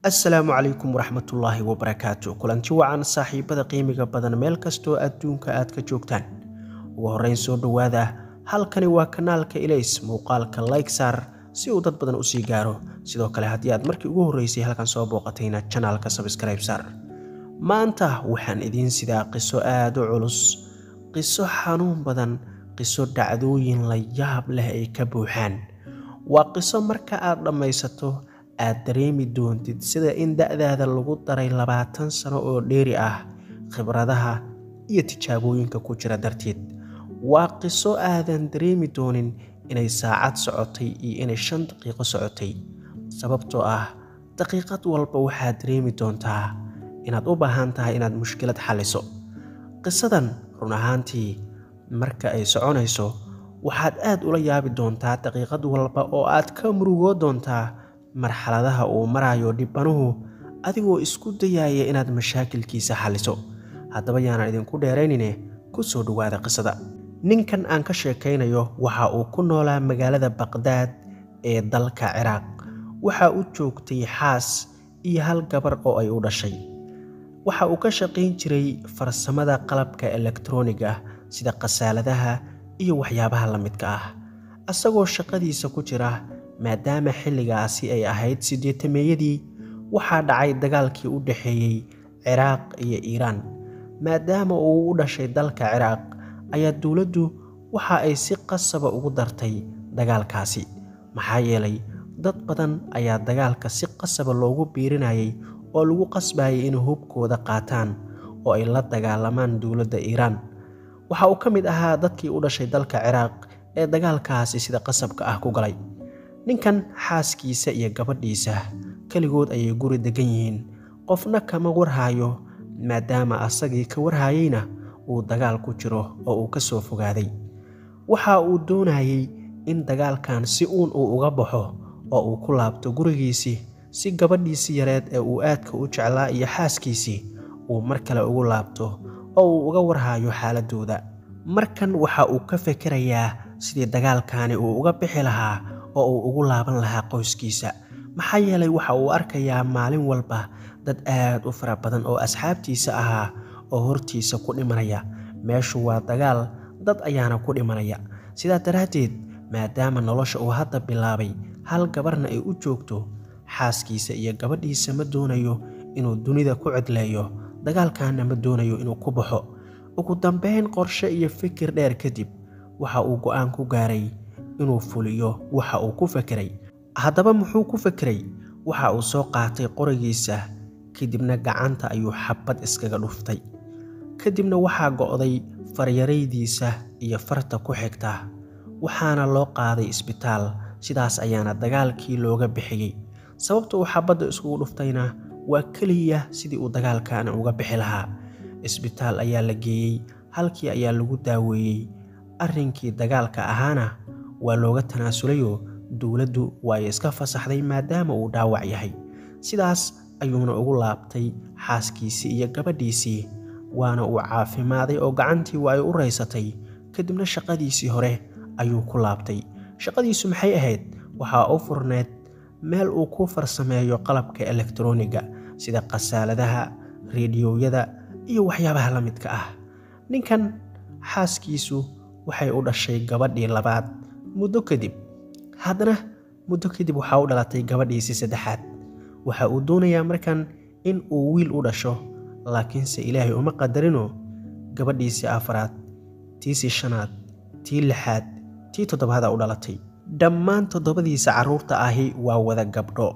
Asalaamu calaykum waraxmatullaahi wabarakaatu. Kulanti wacan, saaxiibada qiimiga badan, meel kastoo adduunka aad ka joogtaan. Ugu horreyn soo dhowaada, halkani waa kanaalka Ilays. Muuqaalka like saar si uu dad badan usii gaaro. Sidoo kale, haddii aad markii ugu horreysay halkan soo booqatayna, channelka subscribe saar. Maanta waxaan idiin sidaa qiso aada u culus, qiso xanuun badan, qiso dhacdooyin la yaab leh ay ka buuxaan. Waa qiso marka aad dhammaysato aad dareemi doontid sida in da'daada lagu daray 20 sano oo dheeri ah, khibradaha iyo tijaabooyinka ku jira darteed. Waa qiso aadan dareemi doonin inay saacad socotay iyo inay 5 daqiiqo socotay, sababtoo ah daqiiqad walba waxaad dareemi doontaa inaad u baahan tahay inaad mushkilad xalliso. Qisadan run ahaantii marka ay soconayso waxaad aad ula yaabi doontaa daqiiqad walba oo aad ka murugoo doontaa marxaladaha uu marayo dhibbanuhu, adigoo isku dayaya inaad mashaakilkiisa xalliso. Haddaba yaanan idinku dheeraynine, ku soo dhowaada qisada. Ninkan aan ka sheekaynayo waxa uu ku noolaa magaalada Baqdaad ee dalka Ciraaq. Waxa u joogtay xaas iyo hal gabar oo ay u dhashay. Waxa uu ka shaqayn jiray farsamada qalabka elektarooniga, sida khasaaladaha iyo waxyaabaha la midka ah. Asagoo shaqadiisa ku jira, maadaama xilligaasi ay ahayd 80-meeyadii, waxaa dhacay dagaalkii u dhexeeyey Ciraaq iyo Iiraan. Maadaama uu u dhashay dalka Ciraaq, ayaa dowladdu waxa ay si qasaba ugu dartay dagaalkaasi, maxaa yeelay dad badan ayaa dagaalka si qasaba loogu biirinayay oo lagu qasbayay inay hubkooda qaataan oo ay la dagaalamaan dowladda Iiraan. Waxa uu ka mid ahaa dadkii u dhashay dalka Ciraaq ee dagaalkaasi sida qasabka ah ku galay. Ninkan xaaskiisa iyo gabadhiisa keligood ayay guri degan yihiin, qofna kama warhayo, maadaama asagii ka warhayeyna uu dagaal ku jiro oo uu ka soo fogaaday. Waxa uu doonayey in dagaalkan si uun uu uga baxo oo uu ku laabto gurigiisii, si gabadhiisii yareed ee uu aadka u jeclaa iyo xaaskiisii uu mar kale ugu laabto oo uu uga warhayo xaaladooda. Markan waxa uu ka fekerayaa sidii dagaalkani uu uga bixi lahaa oo uu ugu laaban lahaa qoyskiisa, maxaa yeelay waxa uu arkayaa maalin walba dad aad u fara badan oo asxaabtiisa ahaa oo hortiisa ku dhimanaya. Meeshu waa dagaal, dad ayaana ku dhimanaya. Sidaa daraaddeed, maadaama nolosha uu hadda bilaabay, hal gabarna ay u joogto, xaaskiisa iyo gabadhiisa ma doonayo inuu dunida ku cedleeyo, dagaalkaana ma doonayo inuu ku baxo. Ugu dambeyn, qorshe iyo fikir dheer kadib, waxa uu go'aan ku gaaray inuu fuliyo waxa uu ku fekeray. Haddaba muxuu ku fekeray? Waxa uu soo qaatay qorigiisa, kadibna gacanta ayuu xabad iskaga dhuftay. Kadibna waxaa go'day faryaraydiisa iyo farta ku xigta, waxaana loo qaaday isbitaal. Sidaas ayaana dagaalkii looga bixiyey. Sababta uu xabadda iskugu dhuftayna waa keliya sidii uu dagaalkaana uga bixi lahaa. Isbitaal ayaa la geeyey, halkii ayaa lagu daaweeyey. Arrinkii dagaalka ahaana waa looga tanaasulayoo dowladdu waa ay iska fasaxday maadaama uu dhaawac yahay. Sidaas ayuuna ugu laabtay xaaskiisii iyo gabadhiisii, waana uu caafimaaday oo gacantii waa ay u raysatay. Kadibna shaqadiisii hore ayuu ku laabtay. Shaqadiisu maxay ahayd? Waxaa u furneed meel uu ku farsameeyo qalabka elektarooniga, sida khasaaladaha, reediyoyada iyo waxyaabaha la midka ah. Ninkan xaaskiisu waxay u dhashay gabadhii labaad muddo kadib. Haddana muddo kadib waxaa u dhalatay gabadhiisii saddexaad. Waxa uu doonayaa markan in uu wiil u dhasho, laakiinse Ilaahay uma qadarinoo gabadhiisii afraad, tiisii shanaad, tii lixaad, tii toddobaada u dhalatay. Dhammaan toddobadiisa carruurta ahi waa wada gabdho.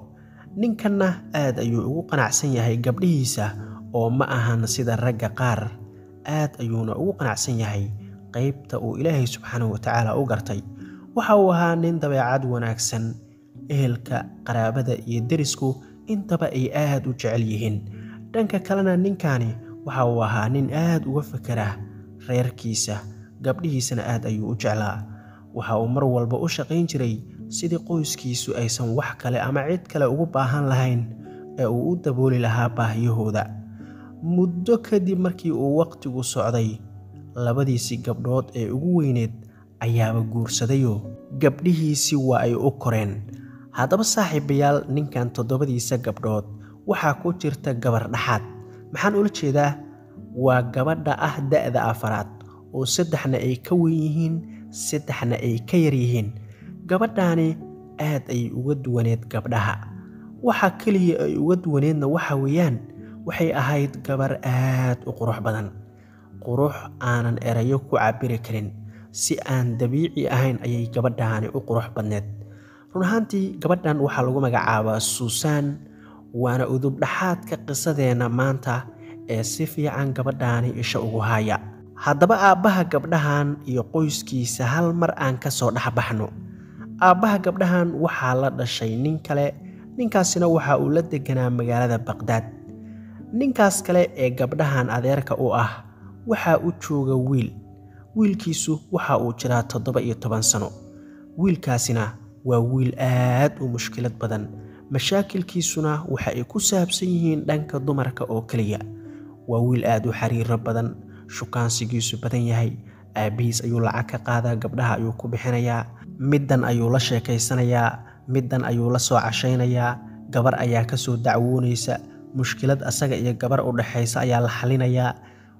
Ninkanna aad ayuu ugu qanacsan yahay gabdhihiisa, oo ma ahan sida ragga qaar. Aad ayuuna ugu qanacsan yahay qaybta uu Ilaahay subxaanahu watacaala u gartay. Waxa uu ahaa nin dabeecad wanaagsan, ehelka, qaraabada iyo derisku intaba ay aad u jecel yihiin. Dhanka kalena, ninkani waxa uu ahaa nin aad uga fekera reerkiisa, gabdhihiisana aad ayuu u jeclaa. Waxa uu mar walba u shaqayn jiray sidii qoyskiisu aysan wax kale ama cid kale ugu baahan lahayn ee uu u dabooli lahaa baahiyahooda. Muddo kadib markii uu waqtigu socday, labadiisii gabdhood ee ugu weyneed ayaaba guursadayoo gabdhihiisii waa ay u koreen. Haddaba saaxiibayaal, ninkan toddobadiisa gabdhood Waxaa ku jirta gabar dhexaad. Maxaan ula jeedaa? Waa gabadha ah da'da afaraad oo 3na ay ka weyn yihiin, 3na ay ka yar yihiin. Gabadhaani aad ayay uga duwaneed gabdhaha. Waxa keliya ay uga duwaneedna waxa weeyaan, waxay ahayd gabar aad u qurux badan, qurux aanan erayo ku cabiri karin. Si aan dabiici ahayn ayay gabadhaani u qurux badneed. Run ahaantii gabadhan waxaa lagu magacaabaa Suusan, waana udub dhexaadka qisadeenna maanta ee si fiican gabadhaani isha ugu haya. Haddaba aabbaha gabdhahan iyo qoyskiisa hal mar aan ka soo dhex baxno. Aabbaha gabdhahan waxaa la dhashay nin kale, ninkaasina waxa uu la deganaa magaalada Baqdaad. Ninkaas kale ee gabdhahan adeerka u ah waxaa u jooga wiil. Wiilkiisu waxa uu jiraa 17 sano. Wiilkaasina waa wiil aad u mushkilad badan, mashaakilkiisuna waxa ay ku saabsan yihiin dhanka dumarka oo keliya. Waa wiil aad u xariiro badan, shukaansigiisu badan yahay. Aabbihiis ayuu lacag ka qaadaa, gabdhaha ayuu ku bixinayaa, middan ayuu la sheekaysanayaa, middan ayuu la soo cashaynayaa, gabar ayaa ka soo dacwoonaysa, mushkilad asaga iyo gabar u dhaxaysa ayaa la xalinayaa.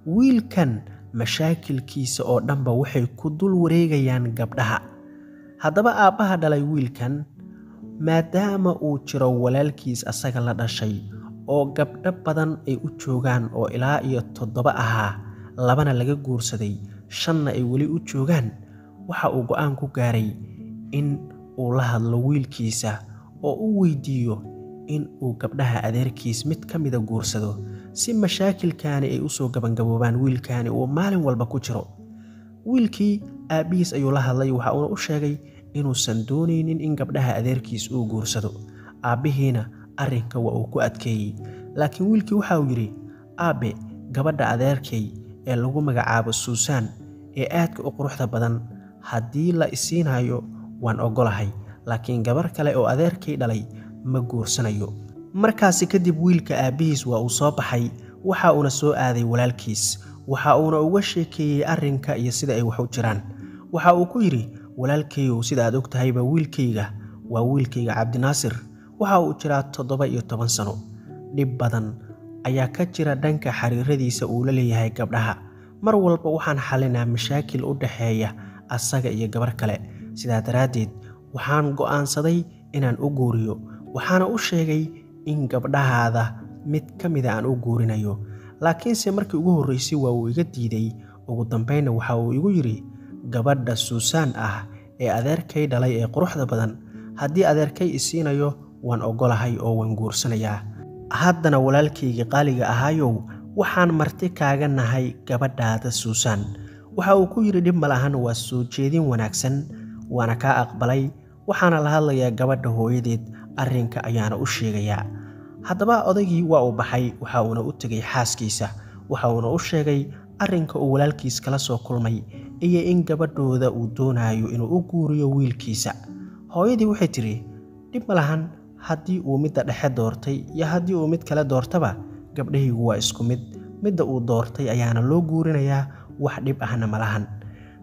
Wiilkan mashaakilkiisa oo dhanba waxay ku dul wareegayaan gabdhaha. Haddaba aabbaha dhalay wiilkan, maadaama uu jiro walaalkiis asaga la dhashay oo gabdho badan ay u joogaan oo ilaa iyo 7 ahaa, 2na laga guursaday, 5na ay weli u joogaan, waxa uu go'aan ku gaaray in uu la hadlo wiilkiisa oo u weydiiyo in uu gabdhaha adeerkiis mid ka mida guursado, si mashaakilkaani ay u soo gabangaboobaan wiilkaani uu maalin walba ku jiro. Wiilkii aabbihiis ayuu la hadlay, waxa uuna u sheegay inuusan doonaynin in gabdhaha adeerkiis uu guursado. Aabbihiina arrinka waa uu ku adkeeyey, laakiin wiilkii waxa uu yidhi, aabe, gabadha adeerkay ee lagu magacaabo Suusan ee aadka u quruxda badan haddii la isiinayo waan oggolahay, laakiin gabar kale oo adeerkay dhalay ma guursanayo. Markaasi kadib wiilka aabbihiis waa uu soo baxay, waxa uuna soo aaday walaalkiis, waxa uuna uga sheekeeyey arrinka iyo sida ay wax u jiraan. Waxa uu ku yidhi, walaalkayow, sida aad og tahayba wiilkayga waa wiilkayga Cabdinaasir, waxa uu jiraa 17 sano. Dhib badan ayaa ka jira dhanka xariiradiisa uu la leeyahay gabdhaha. Mar walba waxaan xalinaa mashaakil u dhexeeya asaga iyo gabar kale. Sidaa daraaddeed waxaan go'aansaday inaan u guuriyo, waxaana u sheegay in gabdhahaada mid ka mida aan u guurinayo. Laakiinse markii ugu horreysay waa uu iga diiday. Ugu dambeynna waxa uu igu yidhi, gabadha Suusan ah ee adeerkay dhalay ee quruxda badan haddii adeerkay isiinayo waan oggolahay oo waan guursanayaa. Haddana walaalkaygii qaaliga ahaayow, waxaan marti kaaga nahay gabadhaada Suusan. Waxa uu ku yidhi, dhib ma lahan, waa soo jeedin wanaagsan, waana kaa aqbalay, waxaana la hadlayaa gabadha hooyadeed, arrinka ayaana u sheegayaa. Haddaba odaygii waa uu baxay, waxa uuna u tegay xaaskiisa, waxa uuna u sheegay arrinka uu walaalkiis kala soo kulmay iyo in gabadhooda uu doonayo inuu u guuriyo wiilkiisa. Hooyadii waxay tidhi, dhib ma lahan, haddii uu midda dhexe doortay iyo haddii uu mid kale doortaba gabdhahaygu waa isku mid, midda uu doortay ayaana loo guurinayaa, wax dhib ahna ma lahan.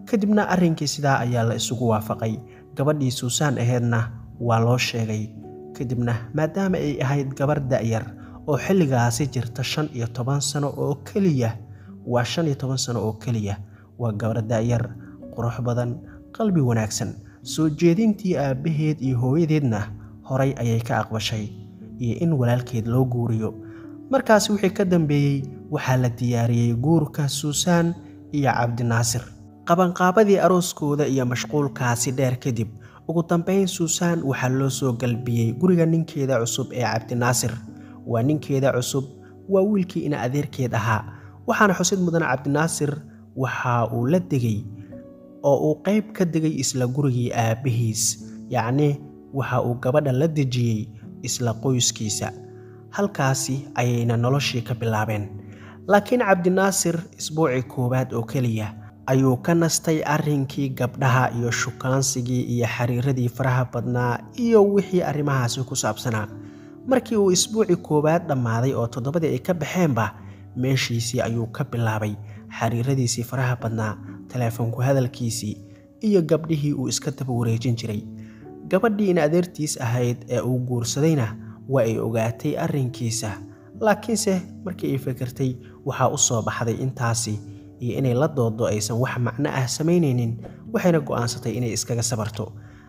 Kadibna arrinkii sidaa ayaa la isugu waafaqay. Gabadhii Suusan aheedna waa loo sheegay. Kadibna maadaama ay ahayd gabar da'yar oo xilligaasi jirta 15 sano oo keliya, waa 15 sano oo keliya, waa gabar da'yar, qurux badan, qalbi wanaagsan. Soo jeedintii aabbaheed iyo hooyadeedna horay ayay ka aqbashay iyo in walaalkeed loo guuriyo. Markaasi wixii ka dambeeyey waxaa la diyaariyey guurka Suusan iyo Cabdinaasir. Qabanqaabadii arooskooda iyo mashquulkaasi dheer kadib, ugu dambeyn Suusan waxaa loo soo galbiyey guriga ninkeeda cusub ee Cabdinaasir. Waa ninkeeda cusub, waa wiilkii ina adeerkeed ahaa. Waxaana xusid mudan Cabdinaasir waxa uu la degay oo uu qayb ka degay isla gurigii aabbihiis, yacni waxa uu gabadha la dejiyey isla qoyskiisa. Halkaasi ayayna noloshii ka bilaabeen. Laakiin Cabdinaasir isbuucii koowaad oo keliya ayuu ka nastay arrinkii gabdhaha iyo shukaansigii iyo xariiradii faraha badnaa iyo wixii arrimahaasi ku saabsanaa. Markii uu isbuucii koowaad dhammaaday oo 7dii ay ka baxeenba, meeshiisii ayuu ka bilaabay xariiradiisii faraha badnaa, teleefonku hadalkiisii iyo gabdhihii uu iska daba wareejin jiray. Gabadhii in adeertiis ahayd ee uu guursadayna Waa ay ogaatay arrinkiisa, laakiinse markii ay fekertay waxaa u soo baxday intaasi iyo inay la doodo aysan wax macno ah samaynaynin, waxayna go'aansatay inay iskaga sabarto.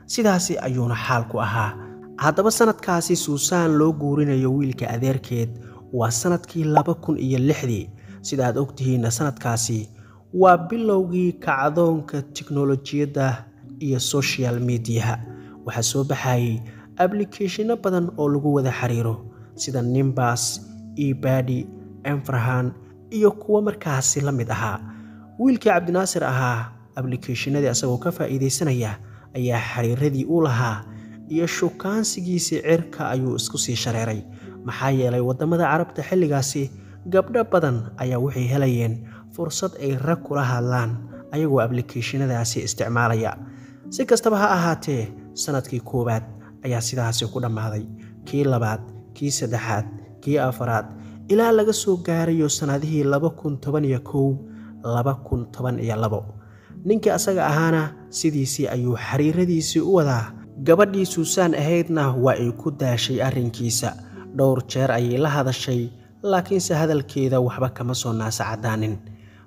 Sidaasi ayuuna xaalku ahaa. Haddaba sanadkaasi Suusaan loo guurinayo wiilka adeerkeed waa sanadkii 2006-dii. Sida aad ogtihiinna, sanadkaasi waa bilowgii kacdoonka tiknolojiyadda iyo social mediaha. Waxaa soo baxayay applicationo badan oo lagu wada xiriiro, sida Nimbus, eBuddy, Mfrahan iyo kuwo markaasi la mid ahaa. Wiilkii Cabdinaasir ahaa applicationadii asagoo ka faa'iidaysanaya ayaa xiriiradii uu lahaa iyo shukaansigiisii cirka ayuu isku sii shareeray, maxaa yeelay waddamada Carabta xilligaasi gabdho badan ayaa waxay helayeen fursad ay rag kula hadlaan ayagoo applicationadaasi isticmaalaya. Si kastaba ha ahaatee, sanadkii koowaad ayaa sidaasi ku dhammaaday, kii labaad, kii saddexaad, kii afaraad, ilaa laga soo gaarayo sannadihii 2011, 2012. Ninkii asaga ahaana sidiisii ayuu xiriiradiisii u wadaa. Gabadhii Suusaan ahaydna waa ay ku daashay arrinkiisa. Dhowr jeer ayay la hadashay, laakiinse hadalkeeda waxba kama soo naasa caddaanin,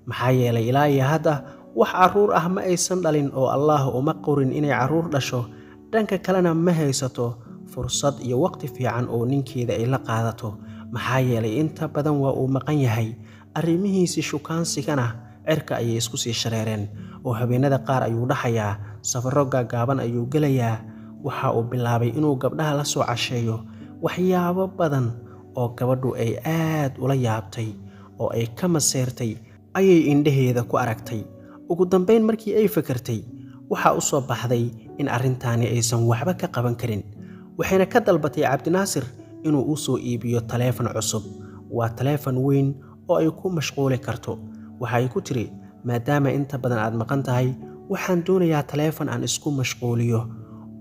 maxaa yeelay ilaa iyo hadda wax carruur ah ma aysan dhalin oo Allaah uma qorin inay carruur dhasho. Dhanka kalena ma haysato fursad iyo waqti fiican oo ninkeeda ay la qaadato, maxaa yeelay inta badan waa uu maqan yahay. Arrimihiisii shukaansigana cirka ayay isku sii shareereen, oo habeenada qaar ayuu dhaxayaa, safarro gaagaaban ayuu gelayaa. Waxa uu bilaabay inuu gabdhaha la soo casheeyo, waxyaabo badan oo gabadhu ay aad ula yaabtay oo ay ka maseertay ayay indhaheeda ku aragtay. Ugu dambayn markii ay fakartay, waxaa u soo baxday in arrintaani aysan waxba ka qaban karin, waxayna ka dalbatay Cabdinaasir inuu u soo iibiyo taleefan cusub. Waa taleefan weyn oo ay ku mashquuli karto. Waxa ay ku tiri, maadaama inta badan aad maqan tahay, waxaan doonayaa taleefan aan isku mashquuliyo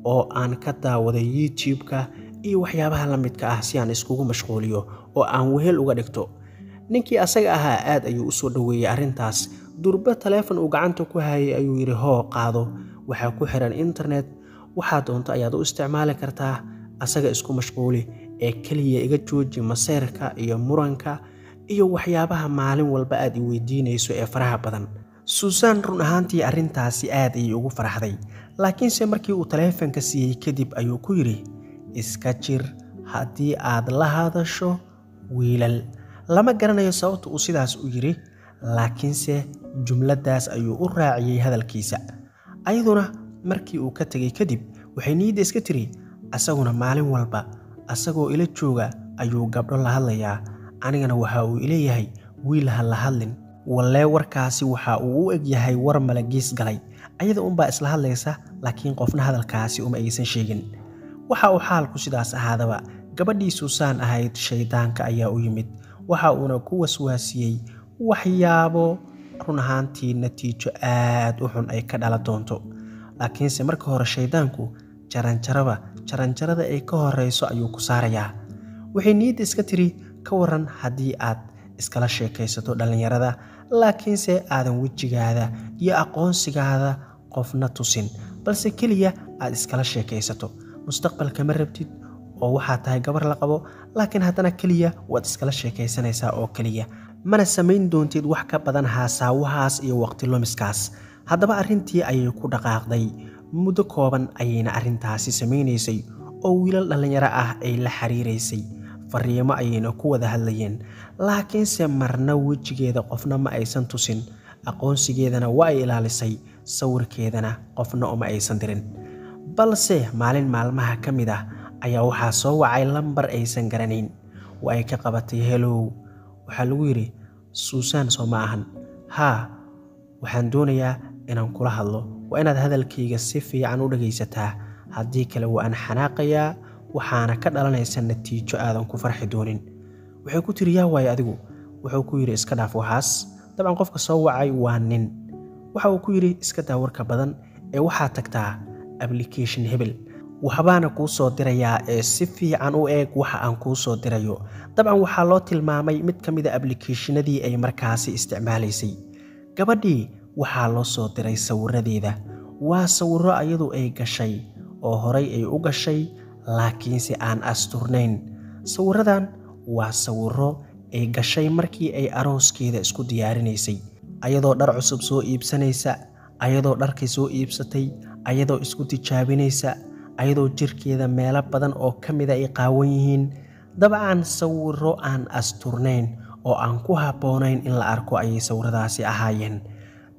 oo aan ka daawaday YouTube-ka iyo waxyaabaha la midka ah, si aan iskugu mashquuliyo oo aan wehel uga dhigto. Ninkii asaga ahaa aad ayuu u soo dhoweeyey arrintaas. Durba taleefon uu gacanta ku hayay ayuu yidhi, hoo qaado, waxaa ku xiran internet, waxaa doonto ayaad u isticmaali kartaa, asaga isku mashquuli ee keliya iga jooji maseerka iyo muranka iyo waxyaabaha maalin walba aad i weydiinayso ee faraha badan. Suusaan run ahaantii arrintaasi aad ayay ugu faraxday, laakiinse markii uu taleefanka siiyey kadib ayuu ku yidhi, iska jir haddii aad la hadasho wiilal. Lama garanayo sababta uu sidaas u yidhi, laakiinse jumladdaas ayuu u raaciyey hadalkiisa. Ayaduna markii uu ka tegay kadib waxay niyadda iska tiri, asaguna maalin walba asagoo ila jooga ayuu gabdho la hadlayaa, anigana waxa uu ileeyahay wiil ha la hadlin. Wallee warkaasi waxa uu u eg yahay war malagiis galay. Ayada unbaa isla hadlaysa, laakiin qofna hadalkaasi uma aysan sheegin. Waxa uu xaalku sidaas ahaadaba, gabadhii Suusaan ahayd shaydaanka ayaa u yimid, waxa uuna ku waswaasiyey waxyaabo run ahaantii natiijo aad u xun ay ka dhala doonto. Laakiinse marka hore shaydaanku jaranjaraba jaranjarada ay ka horeyso ayuu ku saarayaa. Waxay niyadda iska tiri, ka waran haddii aad iskala sheekaysato dhallinyarada, laakiinse aadan wejigaada iyo aqoonsigaada qofna tusin, balse keliya aad iskala sheekaysato. Mustaqbalka ma rabtid oo waxaa tahay gabar la qabo, laakiin haddana keliya waad iskala sheekaysanaysaa oo keliya, mana samayn doontid wax ka badan haasaawahaas iyo waqti lumiskaas. Haddaba arrintii ayay ku dhaqaaqday. Muddo kooban ayayna arrintaasi samaynaysay oo wiilal dhallinyaro ah ay la xiriiraysay, fariimo ayayna ku wada hadlayeen, laakiinse marna wejigeeda qofna ma aysan tusin, aqoonsigeedana waa ay ilaalisay, sawirkeedana qofna uma aysan dirin. Balse maalin maalmaha ka mid ah ayaa waxaa soo wacay lambar aysan garanayn. Waa ay ka qabatay, helow. Waxaa lagu yidhi, Suusaan soo ma ahan? Haa, waxaan doonayaa inaan kula hadlo, waa inaad hadalkayga si fiican u dhagaysataa, haddii kale waa aan xanaaqayaa, waxaana ka dhalanaysa natiijo aadan ku farxi doonin. Waxay ku tiri, yaa waaye adigu? Wuxuu ku yidhi, iska dhaaf waxaas. Dabcan qofka soo wacay waa nin. Waxa uu ku yidhi, iska daa warka badan ee waxaad tagtaa application hebel, waxbaana kuu soo dirayaa ee si fiican u eeg waxa aan kuu soo dirayo. Dabcan waxaa loo tilmaamay mid ka mid a applicationadii ay markaasi isticmaalaysay. Gabadhii waxaa loo soo diray sawiradeeda. Waa sawirro ayadu ay gashay oo horay ay u gashay, laakiinse aan asturnayn. Sawiradan waa sawiro ay gashay markii ay arooskeeda isku diyaarinaysay, ayadoo dhar cusub soo iibsanaysa, ayadoo dharkii soo iibsatay, ayadoo isku tijaabinaysa, ayadoo jirkeeda meelo badan oo ka mida ay qaawan yihiin. Dabcan sawiro aan asturnayn oo aan ku habboonayn in la arko ayay sawiradaasi ahaayeen.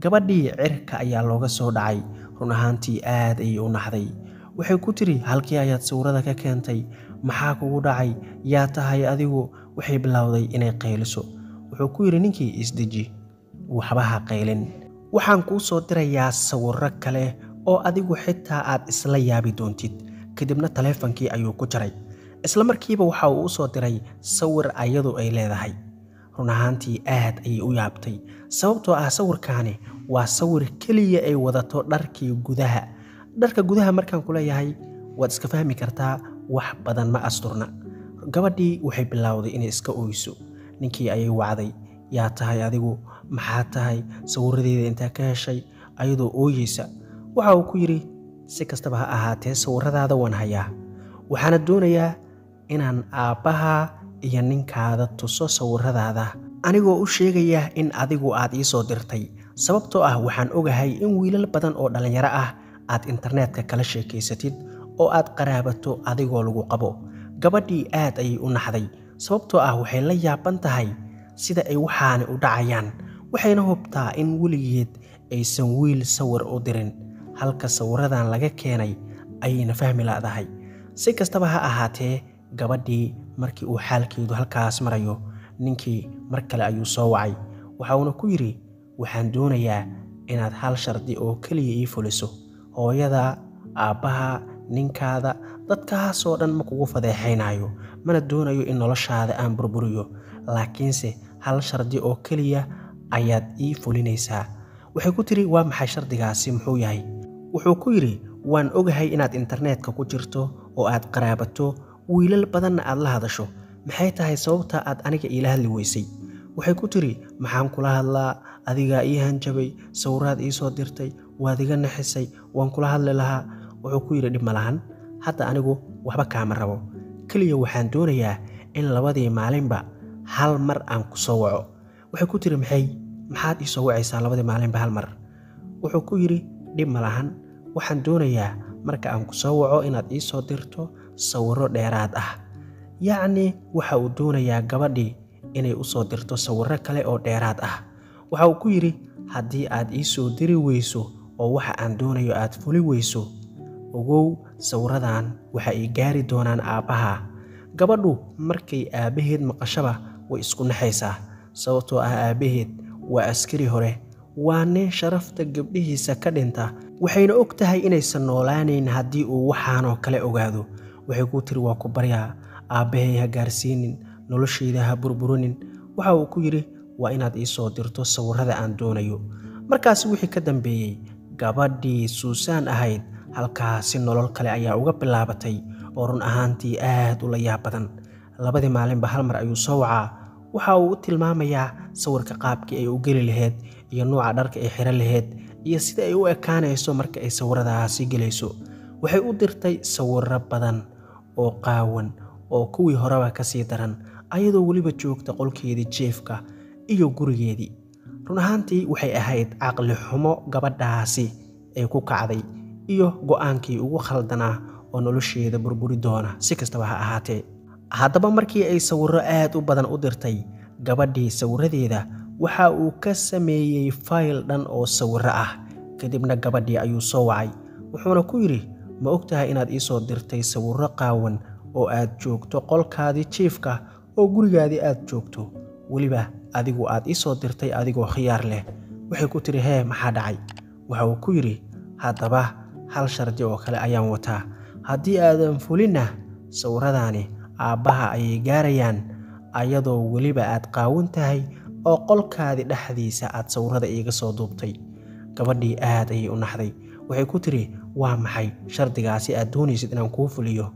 Gabadhii cirka ayaa looga soo dhacay. Run ahaantii aad ayay u naxday. Waxay ku tiri, halkii ayaad sawirada ka keentay? Maxaa kugu dhacay? Yaa tahay adigu? Waxay bilowday inay qayliso. Wuxuu ku yidhi ninkii, isdeji, waxba ha qaylin, waxaan kuu soo dirayaa sawiro kale oo adigu xitaa aad isla yaabi doontid. Kadibna taleefankii ayuu ku jaray. Isla markiiba waxa uu u soo diray sawir ayadu ay leedahay. Run ahaantii aad ayay u yaabtay, sababtoo ah sawirkaani waa sawir keliya ay wadato dharkii gudaha. Dharka gudaha markaan ku leeyahay waad iska fahmi kartaa, wax badan ma asturna. Gabadhii waxay bilowday inay iska oyso. Ninkii ayay wacday. Yaa tahay adigu? Maxaa tahay? Sawiradeeda intaa ka heshay? Ayadoo ooyeysa waxa uu ku yidhi, si kastaba ha ahaatee sawiradaada waan hayaa, waxaana doonayaa inaan aabbaha iyo ninkaada tuso sawiradaada, anigoo u sheegaya in adigu aad ii soo dirtay, sababtoo ah waxaan ogahay in wiilal badan oo dhallinyaro ah aad internetka kala sheekaysatid oo aad qaraabato adigoo lagu qabo. Gabadhii aad ayay u naxday, sababtoo ah waxay la yaaban tahay sida ay waxaani u dhacayaan, waxayna hubtaa in weligeed aysan wiil sawir u dirin, halka sawiradan laga keenay ayayna fahmi la'dahay. Si kastaba ha ahaatee, gabadhii markii uu xaalkeedu halkaas marayo, ninkii mar kale ayuu soo wacay. Waxa uuna ku yidhi, waxaan doonayaa inaad hal shardi oo keliya ii fuliso. Hooyada, aabbaha, ninkaada, dadkaasoo dhan ma kugu fadeexaynayo, mana doonayo in noloshaada aan burburiyo, laakiinse hal shardi oo keliya ayaad ii fulinaysaa. Waxay ku tiri, waa maxay shardigaasi? Muxuu yahay? Wuxuu ku yidhi, waan ogahay inaad internetka ku jirto oo aad qaraabato, wiilal badanna aad la hadasho. Maxay tahay sababta aad aniga iila hadli weysay? Waxay ku tiri, maxaan kula hadlaa? Adigaa ii hanjabay, sawiraad ii soo dirtay, waad iga naxisay, waan kula hadli lahaa. Wuxuu ku yidhi, dhib ma lahan, hadda anigu waxba kaama rabo, keliya waxaan doonayaa in labadii maalinba hal mar aan ku soo waco. Waxay ku tiri, maxay? Maxaad ii soo wacaysaa labadii maalinba hal mar? Wuxuu ku yidhi, dhib ma lahan, waxaan doonayaa marka aan ku soo waco inaad ii soo dirto sawiro dheeraad ah. Yacni waxa uu doonayaa gabadhii inay u soo dirto sawiro kale oo dheeraad ah. Waxa uu ku yidhi, haddii aad ii soo diri weyso oo waxa aan doonayo aad fuli weyso, ogow sawiradan waxa ay gaari doonaan aabbaha. Gabadhu markay aabbaheed maqashaba way isku naxaysaa, sababtoo ah aabbaheed waa askari hore, waa nin sharafta gabdhihiisa ka dhinta, waxayna og tahay inaysan noolaanayn haddii uu waxaanoo kale ogaado. Waxay ku tiri, waa ku baryaa, aabbahay ha gaarsiinin, noloshayda ha burburinin. Waxa uu ku yidhi, waa inaad ii soo dirto sawirada aan doonayo. Markaasi wixii ka dambeeyey, gabadhii Suusaan ahayd halkaasi nolol kale ayaa uga bilaabatay oo run ahaantii aad u la yaab badan. Labadii maalinba hal mar ayuu soo wacaa. Waxa uu u tilmaamayaa sawirka qaabkii ay u geli lahayd iyo nooca dharka ay xiran lahayd iyo sida ay u ekaanayso marka ay sawiradaasi gelayso. Waxay u dirtay sawiro badan oo qaawan oo kuwii horeba ka sii daran, ayadoo weliba joogta qolkeedii jiefka iyo gurigeedii. Run ahaantii waxay ahayd caqli xumo gabadhaasi ay ku kacday iyo go'aankii ugu khaldanaa oo nolosheeda burburi doona, si kastaba ha ahaatee. Haddaba markii ay sawiro aad u badan u dirtay gabadhii sawiradeeda, waxa uu ka sameeyey fayl dhan oo sawiro ah. Kadibna gabadhii ayuu soo wacay, wuxuuna ku yidhi, ma og tahay inaad ii soo dirtay sawiro qaawan oo aad joogto qolkaadii jiifka oo gurigaadii aad joogto, weliba adigu aad ii soo dirtay adigoo khiyaar leh? Waxay ku tiri, hee, maxaa dhacay? Waxa uu ku yidhi, haddaba hal shardi oo kale ayaan wataa, haddii aadan fulinna sawiradaani aabbaha ayay gaarayaan, ayadoo weliba aad qaawan tahay oo qolkaadii dhexdiisa aad sawirada iiga soo duubtay. Gabadhii aad ayay u naxday. Waxay ku tiri, waa maxay shardigaasi aad doonaysid inaan kuu fuliyo?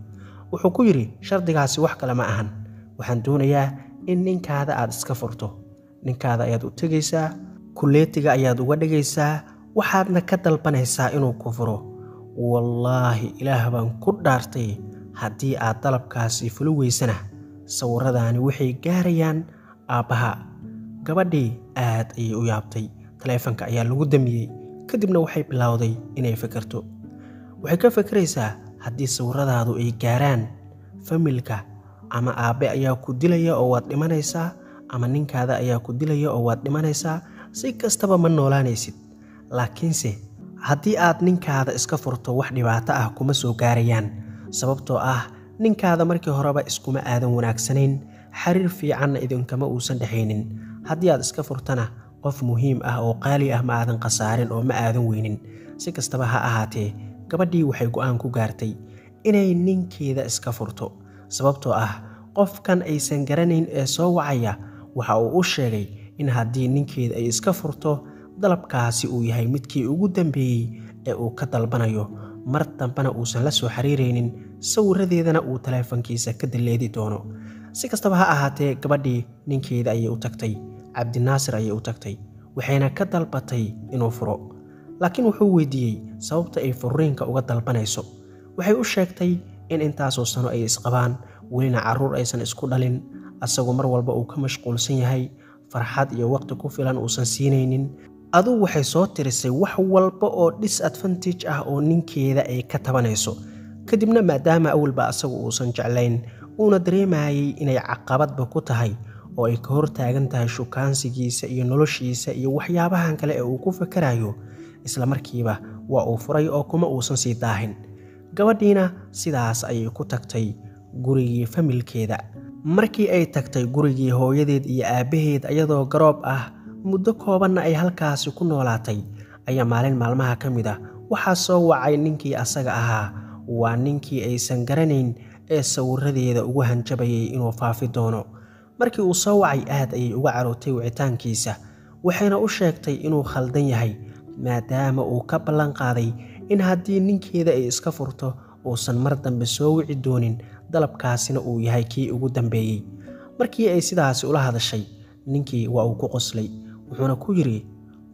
Wuxuu ku yidhi, shardigaasi wax kale ma ahan, waxaan doonayaa in ninkaada aad iska furto. Ninkaada ayaad u tegaysaa, kulleetiga ayaad uga dhigaysaa, waxaadna ka dalbanaysaa inuu ku furo. Wallaahi ilaah baan ku dhaartay, haddii aad dalabkaasi fuli weysana Sawiradaani waxay gaarayaan aabbaha. Gabadhii aad ayay u yaabtay. Taleefanka ayaa lagu damiyey. Kadibna waxay bilowday inay fikirto. Waxay ka fikiraysaa haddii sawiradaadu ay gaaraan familka, ama aabbe ayaa ku dilaya oo waad dhimanaysaa, ama ninkaada ayaa ku dilaya oo waad dhimanaysaa. Si kastaba ma noolaanaysid. Laakiinse haddii aad ninkaada iska furto, wax dhibaato ah kuma soo gaarayaan, sababtoo ah ninkaada markii horeba iskuma aadan wanaagsanayn, xiriir fiicanna idinkama uusan dhexaynin. Haddii aad iska furtana, qof muhiim ah oo qaali ah ma aadan khasaarin oo ma aadan weynin. Si kastaba ha ahaatee, gabadhii waxay go'aan ku gaartay inay ninkeeda iska furto, sababtoo ah qofkan aysan garanayn ee soo wacaya waxa uu u sheegay in haddii ninkeeda ay iska furto, dalabkaasi uu yahay midkii ugu dambeeyey ee uu ka dalbanayo, mar dambena uusan la soo xiriiraynin, sawiradeedana uu taleefankiisa ka daleedi doono. Si kastaba ha ahaatee, gabadhii ninkeeda ayay u tagtay, Cabdinaasir ayay u tagtay, waxayna ka dalbatay inuu furo. Laakiin wuxuu weydiiyey sababta ay furiinka uga dalbanayso. Waxay u sheegtay in intaasoo sano ay isqabaan, welina carruur aysan isku dhalin, asagu mar walba uu ka mashquulsan yahay, farxad iyo waqti ku filan uusan siinaynin. Aduu waxay soo tirisay wax walba oo disadvantage ah oo ninkeeda ay ka tabanayso. Kadibna maadaama awalba asagu uusan jeclayn, uuna dareemayay inay caqabadba ku tahay oo ay ka hortaagan tahay shukaansigiisa iyo noloshiisa iyo waxyaabahan kale ee uu ku fakarayo, isla markiiba waa uu furay oo kuma uusan sii daahin. Gabadhiina sidaas ayay ku tagtay gurigii familkeeda. Markii ay tagtay gurigii hooyadeed iyo aabbaheed ayadoo garoob ah, muddo koobanna ay halkaasi ku noolaatay, ayaa maalin maalmaha ka mid ah waxaa soo wacay ninkii asaga ahaa. Waa ninkii aysan garanayn ee sawiradeeda ugu hanjabayay inuu faafi doono. Markii uu soo wacay, aad ayay uga carootay wicitaankiisa, waxayna u sheegtay inuu khaldan yahay, maadaama uu ka ballan qaaday in haddii ninkeeda ay iska furto uusan mar dambe soo wici doonin, dalabkaasina uu yahay kii ugu dambeeyey. Markii ay sidaasi ula hadashay, ninkii waa uu ku qoslay, wuxuuna ku yidhi: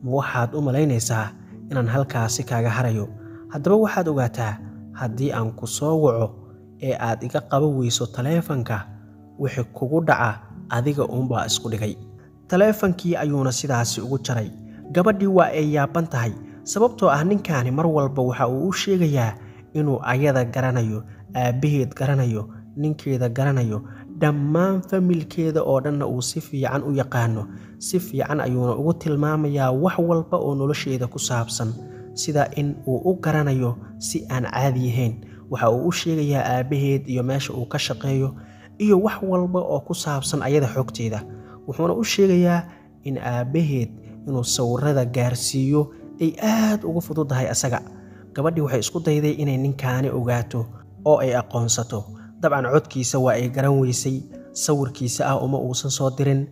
Ma waxaad u malaynaysaa inaan halkaasi kaaga harayo? Haddaba waxaad ogaataa, haddii aan ku soo waco ee aad iga qaban weyso taleefanka, wixii kugu dhaca adiga uunbaa isku dhigay. Taleefankii ayuuna sidaasi ugu jaray. Gabadhii waa ay yaaban tahay, sababtoo ah ninkaani mar walba waxa uu u sheegayaa inuu ayada garanayo, aabbaheed garanayo, ninkeeda garanayo, dhammaan familkeeda oo dhanna uu si fiican u yaqaano. Si fiican ayuuna ugu tilmaamayaa wax walba oo nolosheeda ku saabsan, sida in uu u garanayo si aan caadi ahayn. Waxa uu u sheegayaa aabbaheed iyo meesha uu ka shaqeeyo iyo wax walba oo ku saabsan ayada xogteeda. Wuxuuna u sheegayaa in aabbaheed inuu sawirada gaarsiiyo ay aad ugu fududahay asaga. Gabadhii waxay isku dayday inay ninkaani ogaato oo ay aqoonsato. Dabcan codkiisa waa ay garan weysay, sawirkiisa ah uma uusan soo dirin,